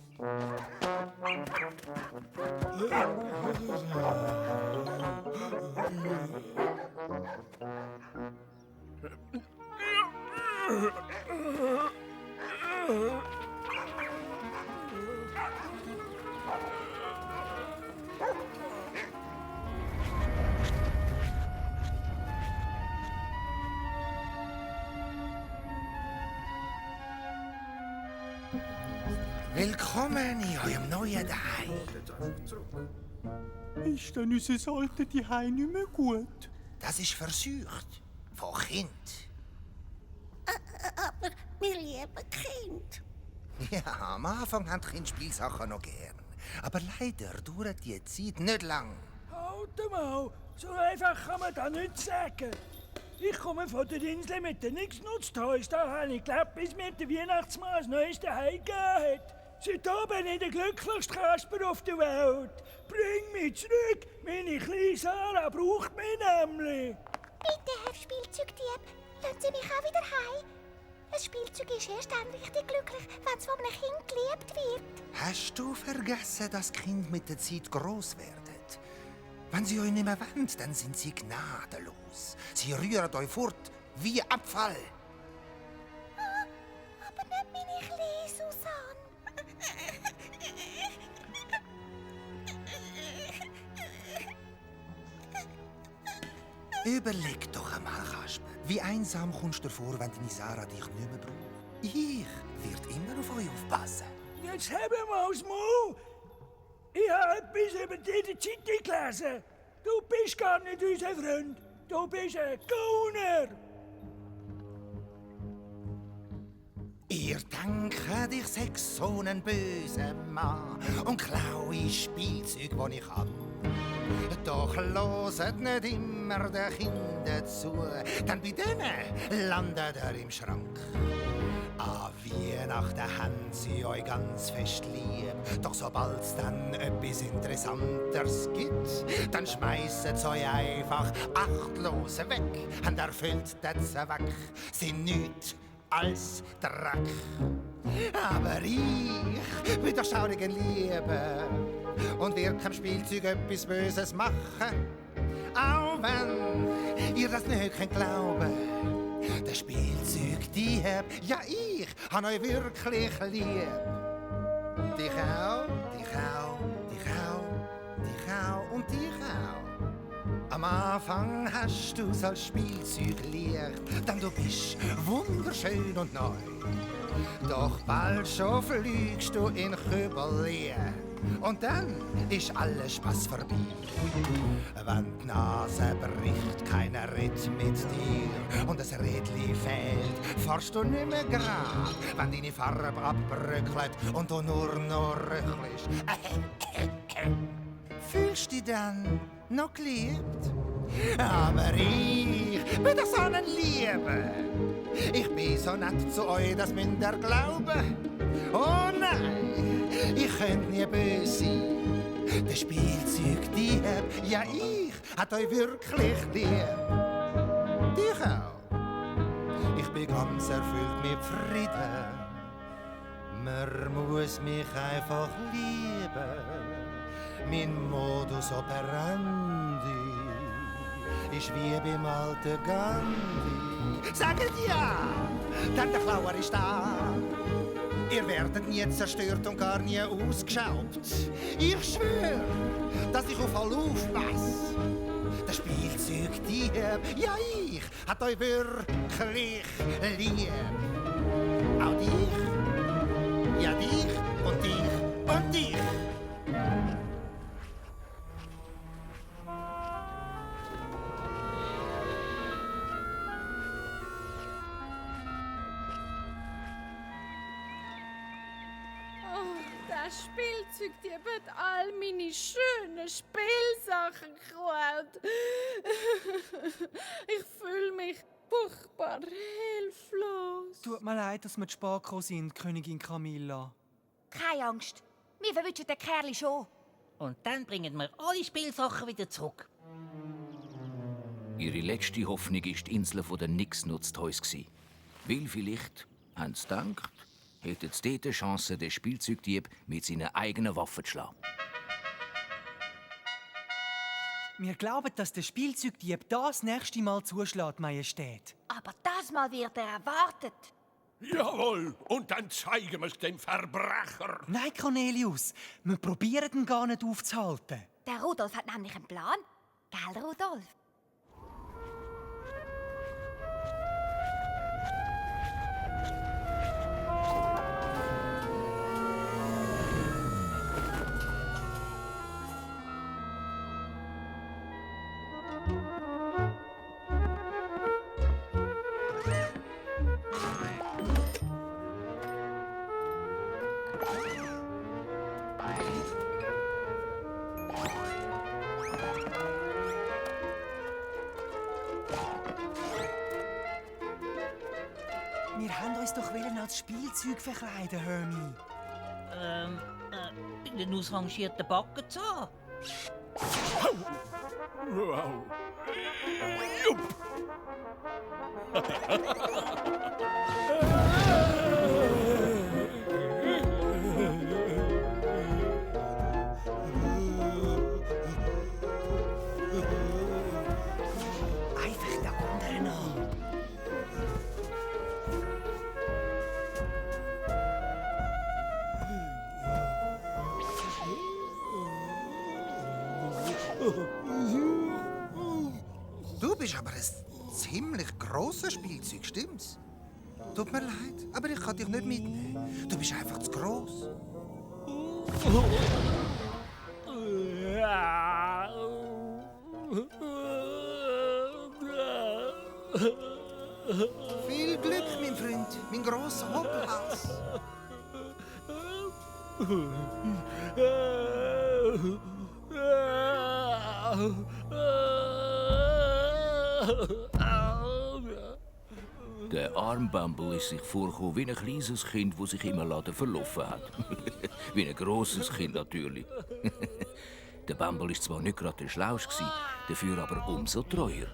Willkommen in eurem neuen Daheim. Ist denn unser altes Zuhause nicht mehr gut? Das ist versucht. Von Kind. Aber wir lieben Kind. Ja, am Anfang haben die Kinder Spielsachen noch gern. Aber leider dauert die Zeit nicht lang. Halt mal, so einfach kann man das nicht sagen. Ich komme von der Insel mit den Nix-Nutz-Toys. Da habe ich gelebt, bis mir der Weihnachtsmann das neueste Heim gegeben hat. Seitdem bin ich der glücklichste Kasper auf der Welt. Bring mich zurück, meine kleine Sarah braucht mich nämlich. Bitte, Herr Spielzeugdieb, lassen Sie mich auch wieder heim. Ein Spielzeug ist erst dann richtig glücklich, wenn es von einem Kind geliebt wird. Hast du vergessen, dass Kinder mit der Zeit gross werden? Wenn sie euch nicht mehr wollen, dann sind sie gnadenlos. Sie rühren euch fort wie Abfall. Aber nicht meine kleine Susanne. Überleg doch einmal, Kasper. Wie einsam kommst du dir vor, wenn deine Sarah dich nicht mehr braucht? Ich werde immer auf euch aufpassen. Jetzt haben wir mal das Maul. Ich habe etwas über diese Zeitung gelesen. Du bist gar nicht unser Freund. Du bist ein Gauner. Ihr denkt, ich sei so ein böser Mann und klaue Spielzeug, das ich hab. Doch loset nicht immer den Kindern zu, denn bei denen landet im Schrank. An Weihnachten haben sie euch ganz fest lieb, doch sobald es dann etwas Interessanteres gibt, dann schmeissen sie euch einfach achtlos weg und erfüllt den Zweck, sind nichts als Dreck. Aber ich bin doch schaurigen Liebe und wird kein Spielzeug etwas Böses machen. Auch wenn ihr das nicht könnt glauben, der Spielzeugdieb, ja ich, hab euch wirklich lieb. Dich auch, dich auch, dich auch, dich auch und dich auch. Am Anfang hast du's als Spielzeug lieb, denn du bist wunderschön und neu. Doch bald schon fliegst du in Kübel und dann ist alles Spaß vorbei. Wenn die Nase bricht, keiner redet mit dir und das Rädli fehlt, fahrst du nicht mehr grad, wenn deine Farbe abbröckelt und du nur noch röchelst. Fühlst du dich dann noch geliebt? Aber ich bin doch so ein Liebe. Ich bin so nett zu euch, das müsst ihr glauben. Oh nein, ich könnt nie böse sein. Der Spielzeugdieb, ja ich, hat euch wirklich lieb. Dich auch. Ich bin ganz erfüllt mit Frieden. Man muss mich einfach lieben. Mein Modus operandi ist wie beim alten Gandhi. Sagt ja, denn der Klauer ist da. Ihr werdet nie zerstört und gar nie ausgeschraubt. Ich schwör, dass ich auf alle aufpasse. Der Spielzeugdieb, ja ich, hat euch wirklich lieb. Auch dich, ja dich und dich und dich. Der Spielzeugdieb hat all meine schönen Spielsachen geklaut. Ich fühle mich furchtbar hilflos. Tut mir leid, dass wir zu spät gekommen sind, Königin Camilla. Keine Angst, wir verwünschen den Kerl schon. Und dann bringen wir alle Spielsachen wieder zurück. Ihre letzte Hoffnung war die Insel der Nix-Nutztoys. Weil vielleicht, haben sie gedacht, hätten sie dort eine Chance, den Spielzeugdieb mit seinen eigenen Waffen zu schlagen. Wir glauben, dass der Spielzeugdieb das nächste Mal zuschlägt, Majestät. Aber das Mal wird er erwartet. Jawohl, und dann zeigen wir es dem Verbrecher. Nein, Cornelius, wir probieren ihn gar nicht aufzuhalten. Der Rudolf hat nämlich einen Plan. Gell, Rudolf? Wir haben uns doch als Spielzeug verkleiden, Hermie. Bei den ausrangierten Backenzahn. Wow. Einfach der anderen an. Du bist aber ein ziemlich grosses Spielzeug, stimmt's? Tut mir leid, aber ich kann dich nicht mitnehmen. Du bist einfach zu gross. Viel Glück, mein Freund, mein grosser Hoppelhals. Der Armbumble ist sich vorgekommen wie ein kleines Kind, das sich im Laden verlaufen hat. Wie ein grosses Kind natürlich. Der Bumble war zwar nicht gerade der Schlauste, dafür aber umso treuer.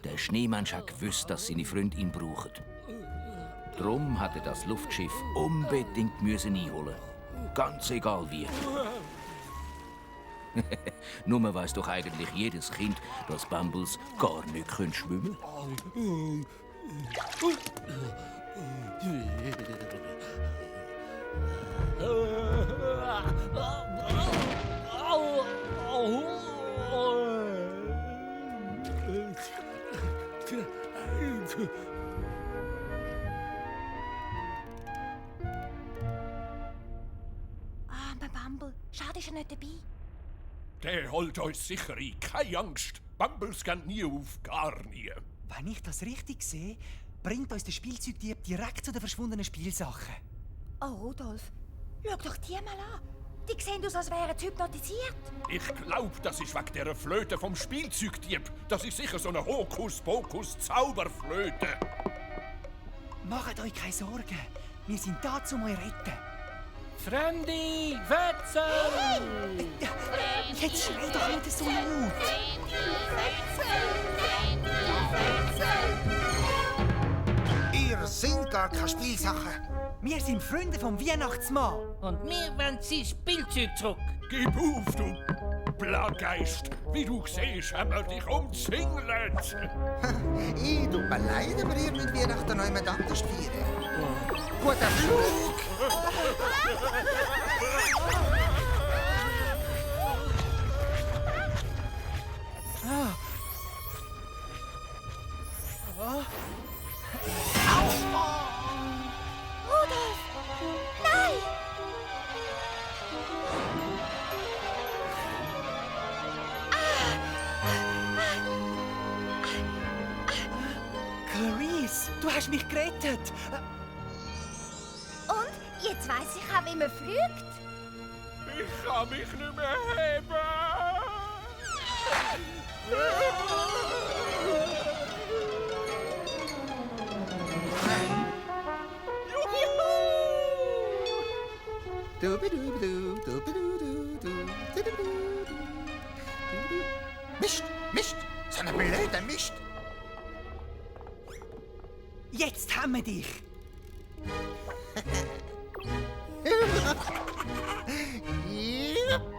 Der Schneemensch hat gewusst, dass seine Freunde ihn brauchen. Darum hat er das Luftschiff unbedingt einholen. Ganz egal wie. Nur weiss doch eigentlich jedes Kind, dass Bumbles gar nicht schwimmen können. Armer Bumble, schade ist er nicht dabei. Der holt uns sicher ein. Keine Angst. Bumbles gehen nie auf, gar nie. Wenn ich das richtig sehe, bringt uns der Spielzeugdieb direkt zu den verschwundenen Spielsachen. Oh, Rudolf, schau doch die mal an. Die sehen aus, als wären sie hypnotisiert. Ich glaub, das ist wegen dieser Flöte vom Spielzeugdieb. Das ist sicher so eine Hokuspokus-Zauberflöte. Macht euch keine Sorgen. Wir sind da, um euch zu retten. Fremde, Wetzel! Jetzt schrei doch nicht so laut! Ihr sind gar keine Spielsachen. Wir sind Freunde vom Weihnachtsmann. Und wir wollen sein Spielzeug zurück. Gib auf, du Plageist! Wie du siehst, haben wir dich umzingelt! Ich tut mir leid, aber ihr müsst Weihnachten noch jemand anders feiern. Guter Flug! Rudolf! Nein! Clarice, du hast mich gerettet. Und? Jetzt weiss ich auch, wie man fliegt. Ich kann mich nicht mehr heben. Mist, Mist, so ein blöder Mist. Jetzt haben wir dich!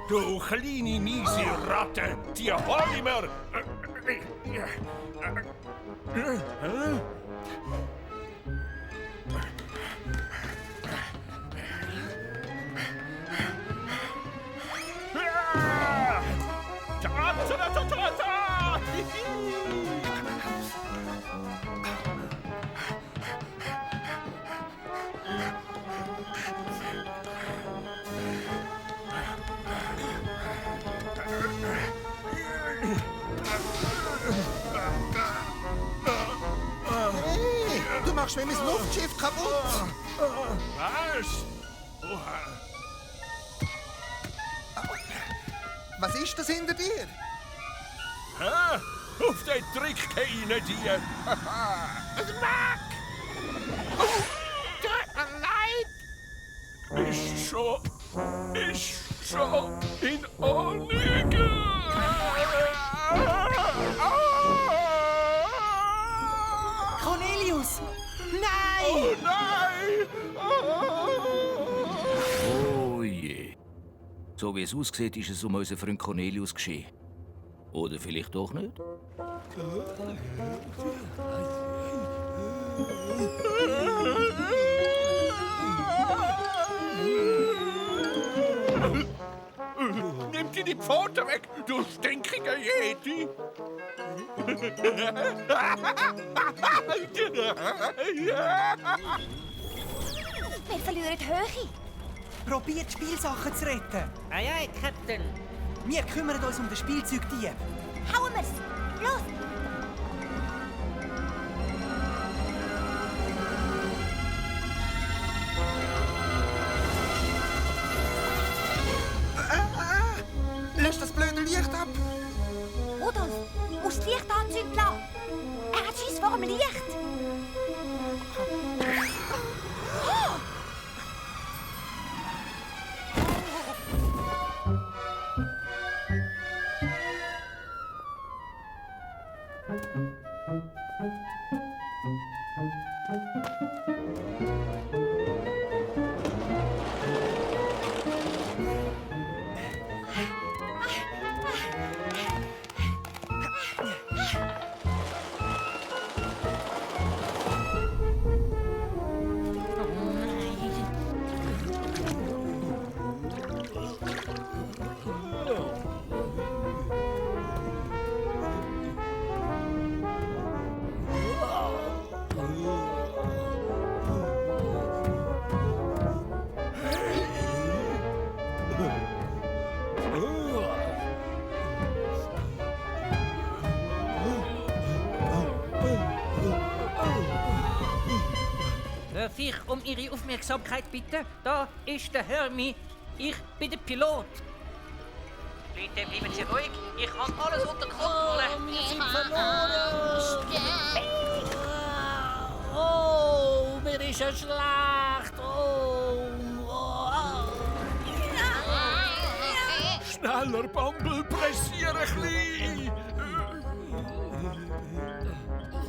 Du kleine, miese Ratte, die hol ich mir. Hey, du machst mir mein Luftschiff kaputt. Was? Was ist das hinter dir? Hä? Auf den Trick keine die. Weg! Tut mir leid! Ist schon in Ordnung. Cornelius! Nein! Oh nein! Oh je. So wie es aussieht, ist es um unseren Freund Cornelius geschehen. Oder vielleicht doch nicht? Nimm dir die Pfote weg, du stinkiger Yeti! Wir verlieren die Höhe. Probiert, Spielsachen zu retten. Ei, ei, Captain. Wir kümmern uns um den Spielzeugdieb. Hauen wir's! Los! Lösch das blöde Licht ab. Rudolf, musst das Licht anzünden lassen. Er hat Schiss vor dem Licht. Darf ich um Ihre Aufmerksamkeit bitten? Da ist der Hermi. Ich bin der Pilot. Bitte bleiben Sie ruhig. Ich habe alles unter Kontrolle. Wir sind verloren! Oh, mir ist ja schlecht! Schneller, Bumble, pressiere ein bisschen!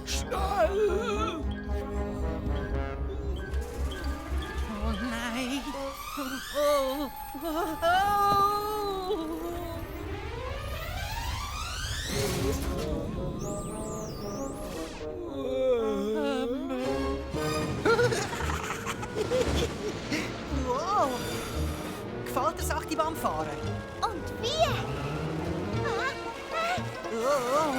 Schnell! Oh nein! Oh, oh, oh. Wow! Gefällt dir das Achtebahnfahren? Und wie? Oh.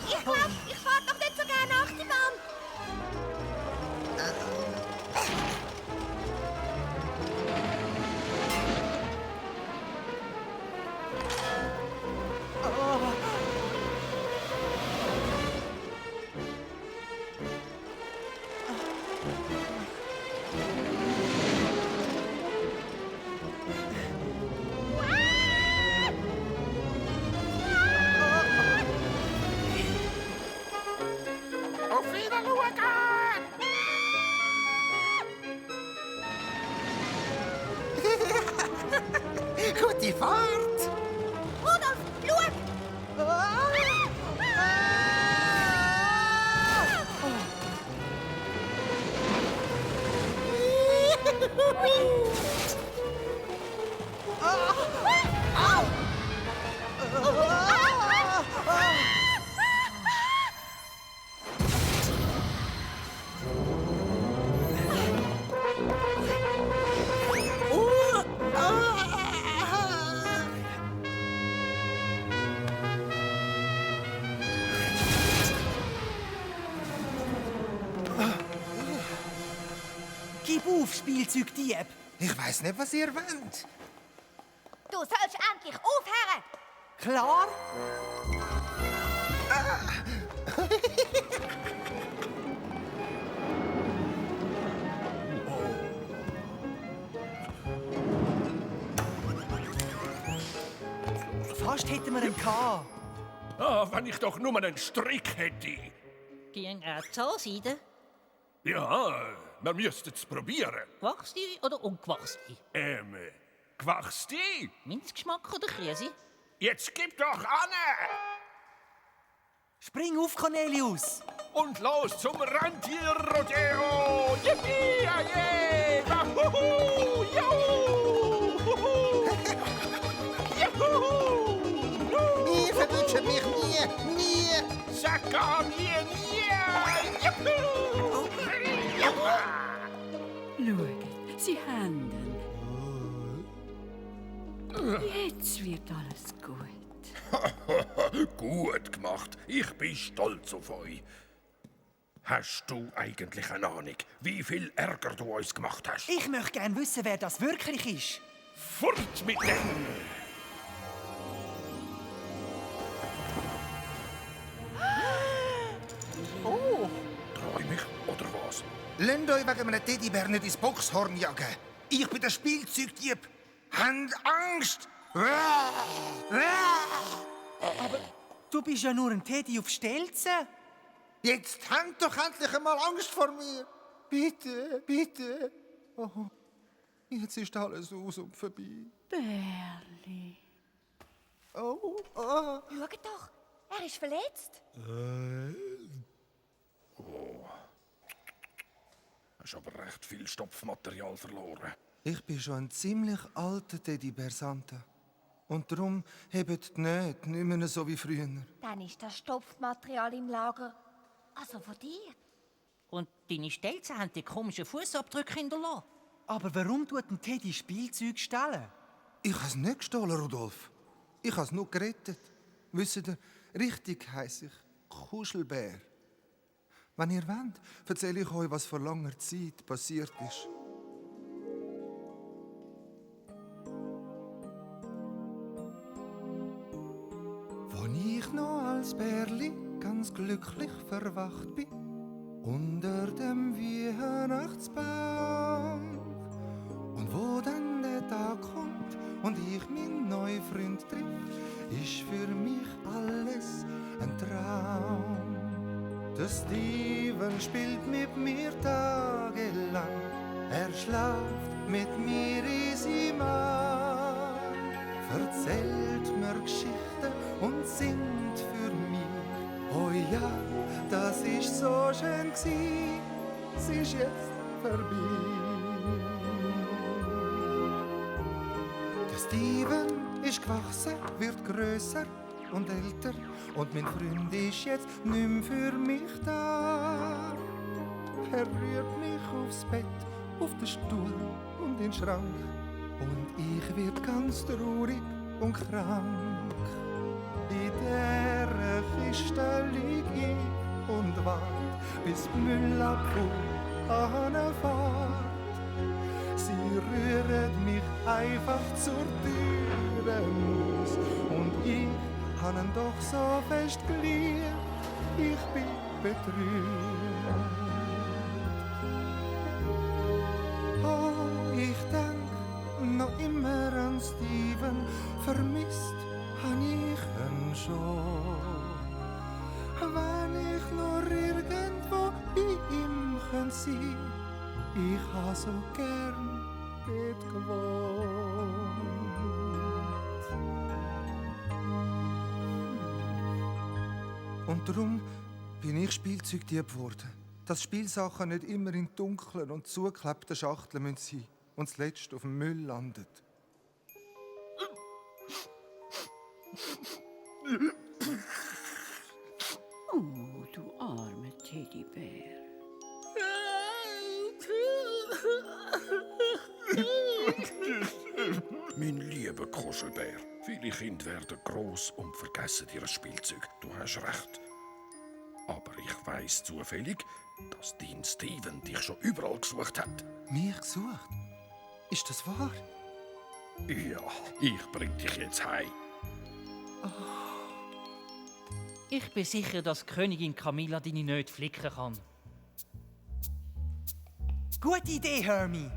Ich glaub, ich fahr doch nicht so gerne Achterbahn. Auf Wiedersehen! Gute Fahrt! Rudolf, schau! Gib auf, Spielzeugdieb! Ich weiß nicht, was ihr wollt. Du sollst endlich aufhören! Klar? Fast hätten wir ihn gehabt. Ah, wenn ich doch nur einen Strick hätte. Gehen auch Zahnseide? Ja, wir müssten es probieren. Gewachste oder ungewachste? Gewachste? Minzgeschmack oder Käse? Jetzt gib doch an! Spring auf, Cornelius! Und los zum Rentier-Rodeo! Yippie, aye! Wahuhu! Juhu! Huhu! Juhu! Ich verwünsche mich nie! Sag an, nie! Juhu! Schaut, sie haben ihn. Jetzt wird alles gut. Gut gemacht. Ich bin stolz auf euch. Hast du eigentlich eine Ahnung, wie viel Ärger du uns gemacht hast? Ich möchte gerne wissen, wer das wirklich ist. Fort mit dem! Oh! Träum ich oder was? Lasst euch wegen einem Teddybär nicht ins Boxhorn jagen. Ich bin der Spielzeugdieb. Habt Angst! Aber du bist ja nur ein Teddy auf Stelzen. Jetzt habt doch endlich einmal Angst vor mir. Bitte, bitte. Oh, jetzt ist alles aus und vorbei. Bärli. Oh, oh. Schau doch, er ist verletzt. Oh. Hast aber recht viel Stopfmaterial verloren. Ich bin schon ein ziemlich alter Teddybär, Santa. Und darum hebt die Nähte nicht mehr so wie früher. Dann ist das Stopfmaterial im Lager. Also von dir. Und deine Stelzen haben die komischen Fußabdrücke hinterlassen. Aber warum tut ein Teddy Spielzeug stehlen? Ich habe es nicht gestohlen, Rudolf. Ich habe es nur gerettet. Wisst ihr, richtig heisse ich Kuschelbär. Wenn ihr wollt, erzähle ich euch, was vor langer Zeit passiert ist. Als ich noch als Bärli ganz glücklich verwacht bin, unter dem Weihnachtsbaum. Und wo dann der Tag kommt und ich meinen neuen Freund triff, ist für mich alles ein Traum. Der Steven spielt mit mir tagelang, er schlaft mit mir in seinem Arm, erzählt mir Geschichten und singt für mich. Oh ja, das ist so schön gsi, es ist jetzt vorbei. Der Steven ist gewachsen, wird grösser und älter und mein Freund ist jetzt nicht mehr für mich da. er rührt mich aufs Bett, auf den Stuhl und in den Schrank. Und ich werd ganz traurig und krank. In dieser Kiste lieg ich und wart, bis die Müllabfuhr anfährt. Sie rühren mich einfach zur Tür aus. Und ich han ihn doch so fest geliebt, ich bin betrübt. Oh, ich denk noch immer an Steven, vermisst han ich ihn schon. Wenn ich nur irgendwo bei ihm könnte sein, ich ha so gern dort gewohnt. Und darum bin ich Spielzeugdieb geworden. Dass Spielsachen nicht immer in dunklen und zugeklebten Schachteln sein müssen und zuletzt auf dem Müll landet. Oh, du armer Teddybär. Mein lieber Kuschelbär, viele Kinder werden gross und vergessen ihr Spielzeug. Du hast recht. Aber ich weiss zufällig, dass dein Steven dich schon überall gesucht hat. Mich gesucht? Ist das wahr? Ja, ich bring dich jetzt heim. Ich bin sicher, dass die Königin Camilla deine nicht flicken kann. Gute Idee, Hermie.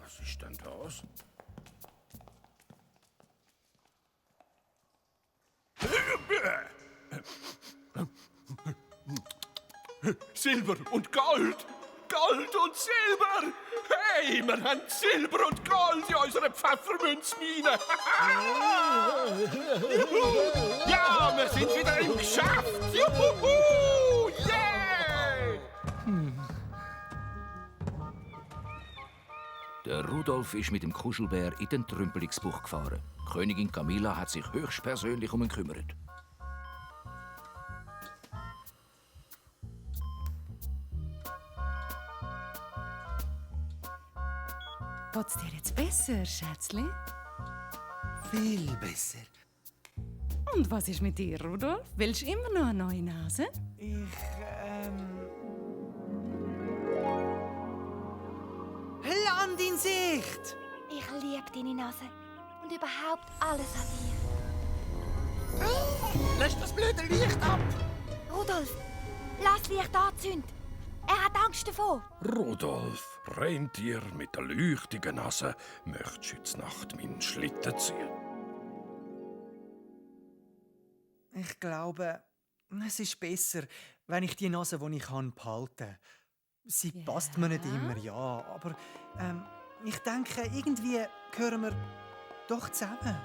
Was ist denn das? Silber und Gold! Gold und Silber! Hey, wir haben Silber und Gold in unserer Pfeffermünzmine! Ja, wir sind wieder im Geschäft! Juhu! Yeah! Der Rudolf ist mit dem Kuschelbär in den Trümpelingsbuch gefahren. Königin Camilla hat sich höchstpersönlich um ihn gekümmert. Geht's dir jetzt besser, Schätzli? Viel besser. Und was ist mit dir, Rudolf? Willst du immer noch eine neue Nase? Land in Sicht! Ich liebe deine Nase und überhaupt alles an dir. Lass das blöde Licht ab! Rudolf, lass das Licht anzünden. Er hat Angst davor. Rudolf, Rentier mit der leuchtigen Nase, möchtest heute Nacht meinen Schlitten ziehen? Ich glaube, es ist besser, wenn ich die Nase, die ich habe, behalte. Sie passt mir nicht immer, ja, aber ich denke, irgendwie gehören wir doch zusammen.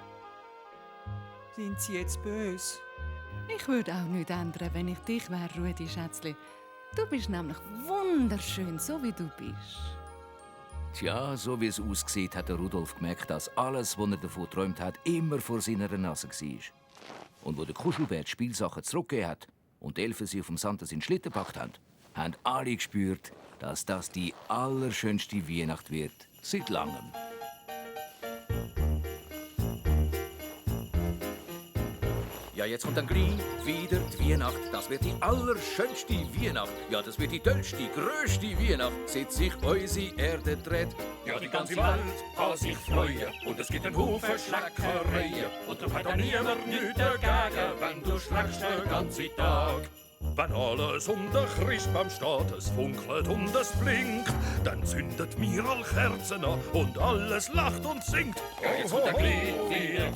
Sind Sie jetzt böse? Ich würde auch nichts ändern, wenn ich dich wäre, Rudi, Schätzli. Du bist nämlich wunderschön, so wie du bist. Tja, so wie es aussieht, hat der Rudolf gemerkt, dass alles, was er davon geträumt hat, immer vor seiner Nase war. Und wo der Kuschelbär die Spielsachen zurückgegeben hat und die Elfen sie auf dem Sand in den Schlitten gepackt haben, haben alle gespürt, dass das die allerschönste Weihnacht wird seit langem. Ja, jetzt kommt dann gleich wieder die Weihnacht. Das wird die allerschönste Weihnacht. Ja, das wird die tollste, grösste Weihnacht, seit sich unsere Erde dreht. Ja, die ganze Welt kann sich freuen und es gibt einen Haufen Schleckereien. Und darum hat auch niemand nichts dagegen, wenn du schleckst den ganzen Tag. Wenn alles unter Christbaum steht, es funkelt und es blinkt, dann zündet mir all Kerzen an und alles lacht und singt. Ja, jetzt kommt der Glied,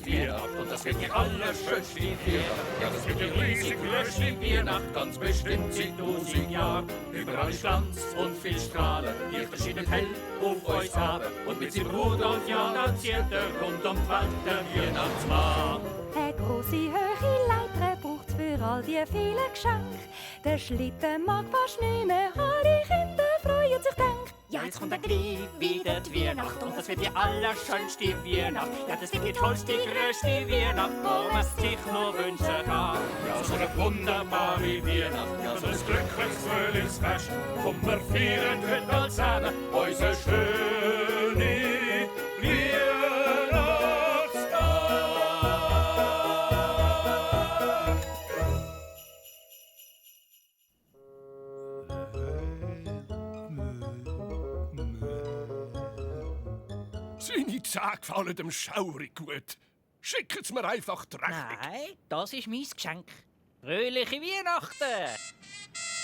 Weihnacht und das wird die allerschönste Weihnacht. Ja, das wird die riesig größte Weihnacht, ganz bestimmt seit 1000 Jahren. Überall ist Glanz und viel Strahlen, Lichter scheinen hell auf uns haben. Und mit seinem Rudolf, ja, da zieht rund um die Welt der Weihnachtsmann. Eine grosse hohe Leiter braucht's für all die vielen Geschenke. Der Schlitten mag fast nicht mehr, alle Kinder freuen sich denk. Ja, jetzt jetzt kommt gleich wieder die Weihnacht. Und das wird die allerschönste Weihnacht. Ja, das wird die tollste, größte Weihnacht, wo man sich nur wünschen kann. Ja, so eine wunderbare Weihnacht, ja, so ein glückliches, fröhliches Fest. Komm, wir feiern heute all zusammen unsere schöne Seine Zähne gefallen dem schaurig gut. Schicken's mir einfach die Rechnung. Nein, das ist mein Geschenk. Fröhliche Weihnachten!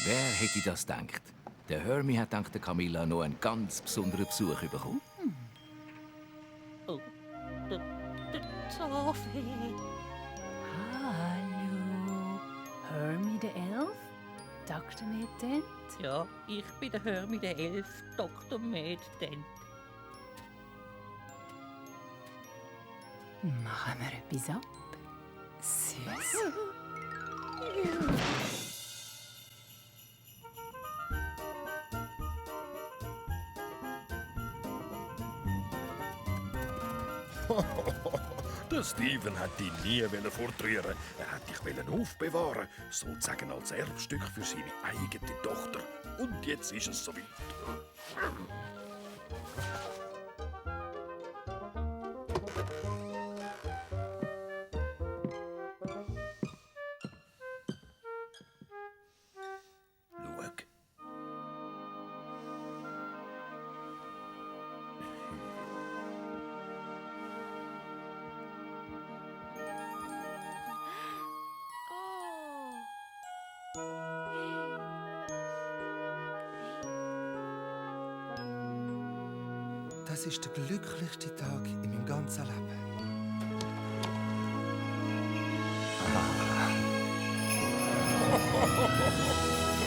Wer hätte das gedacht? Der Hermie hat dank der Camilla noch einen ganz besonderen Besuch bekommen. Oh, der Sophie. Hallo, Hermie der Elf? Dr. Meddent? Ja, ich bin der Hermie der Elf, Dr. Meddent. Machen wir etwas ab? Süß. Der Steven hat dich nie fortrühren. Er hat dich aufbewahren, sozusagen als Erbstück für seine eigene Tochter. Und jetzt ist es soweit. Das ist der glücklichste Tag in meinem ganzen Leben.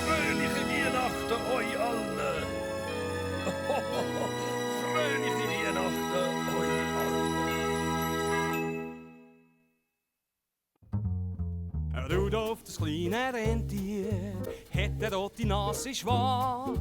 Fröhliche Weihnachten euch allen! Fröhliche Weihnachten euch allen! Rudolf, das kleine Rentier, hat eine rote Nase schwarz.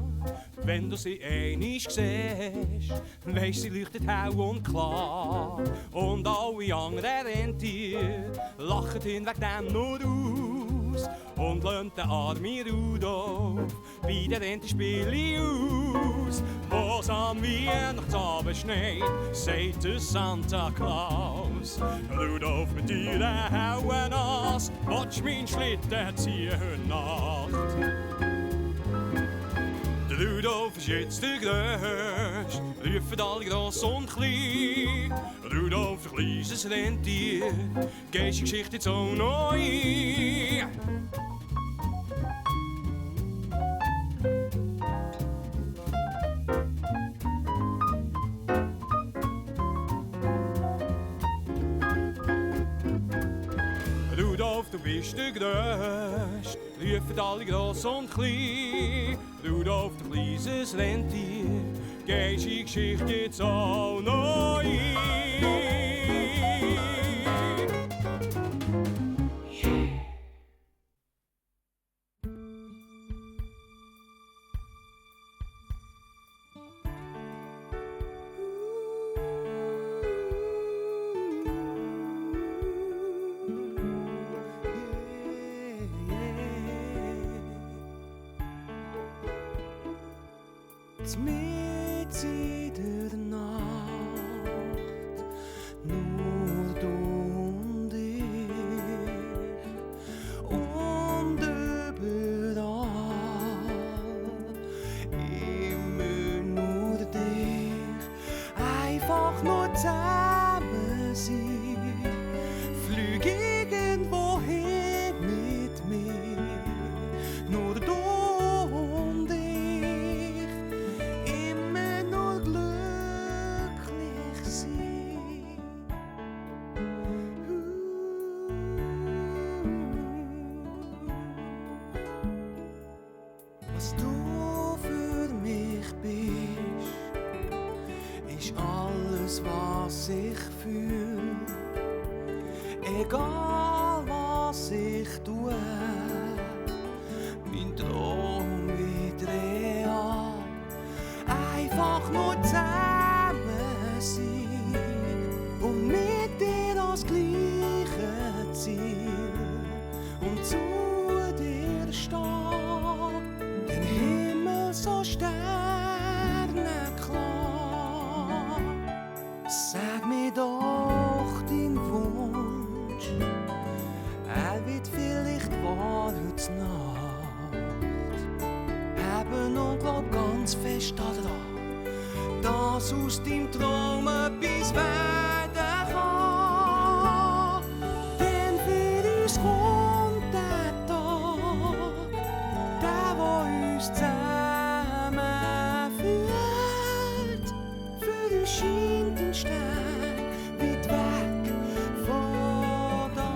Wenn du sie einig siehst, weisst, sie leuchtet hell und klar. Und alle anderen Rentiere lachen ihn wegen dem nur aus und lassen den armen Rudolf wie der Rentierspiele aus. Was am Weihnachtsabend schneit, sagt der Santa Claus. Rudolf mit deiner hellen Nase, watsch mein Schlitten ziehen heute Nacht. Der Rudolf ist jetzt der Größte, rufen alle gross und klein. Rudolf, ein kleines Rentier, gehst die Geschichte jetzt auch noch ein. Rudolf, du bist der Größte, rufen alle gross und klein. Rudolf, du kleines Rentier, gehst die Geschichte jetzt auch noch ein. Mitten in der Nacht, nur du und ich, und überall immer nur dich, einfach nur zusammen sein, flüg irgendwo hin mit mir, nur du. Was du für mich bist, ist alles, was ich fühl. Egal was ich tue, mein Traum wird real. Einfach nur zusammen sein und mit dir das gleiche Ziel und zu dir stehen, den Himmel so sternenklar. Sag mir doch dein Wunsch, wird vielleicht wahr heute Nacht. Eben und glaub ganz fest daran, dass aus deinem Traum etwas werden kann. Denn für uns kommt der Tag, der uns zusammenführt. Für uns scheint ein Stern weit weg von da.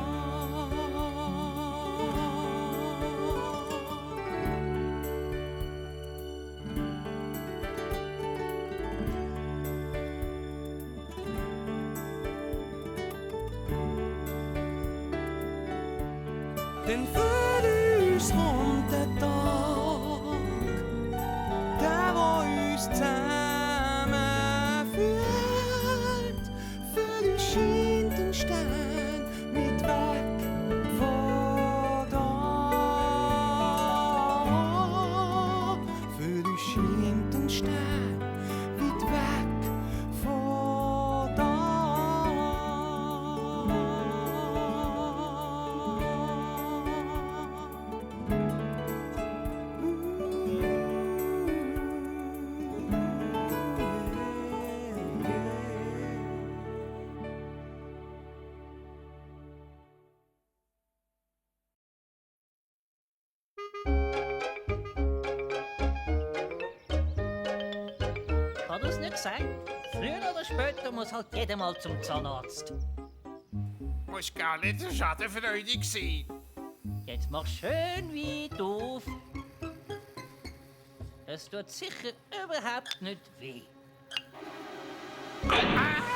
Denn für uns kommt der Tag, der uns zusammenführt. Für uns scheint ein Stern weit weg von da. Für uns scheint ein Stern weit weg von da. Hat er's nicht gesagt? Früher oder später muss halt jeder mal zum Zahnarzt. Muss gar nicht so schadenfreudig sein. Jetzt mach schön weit auf. Es tut sicher überhaupt nicht weh. Ah!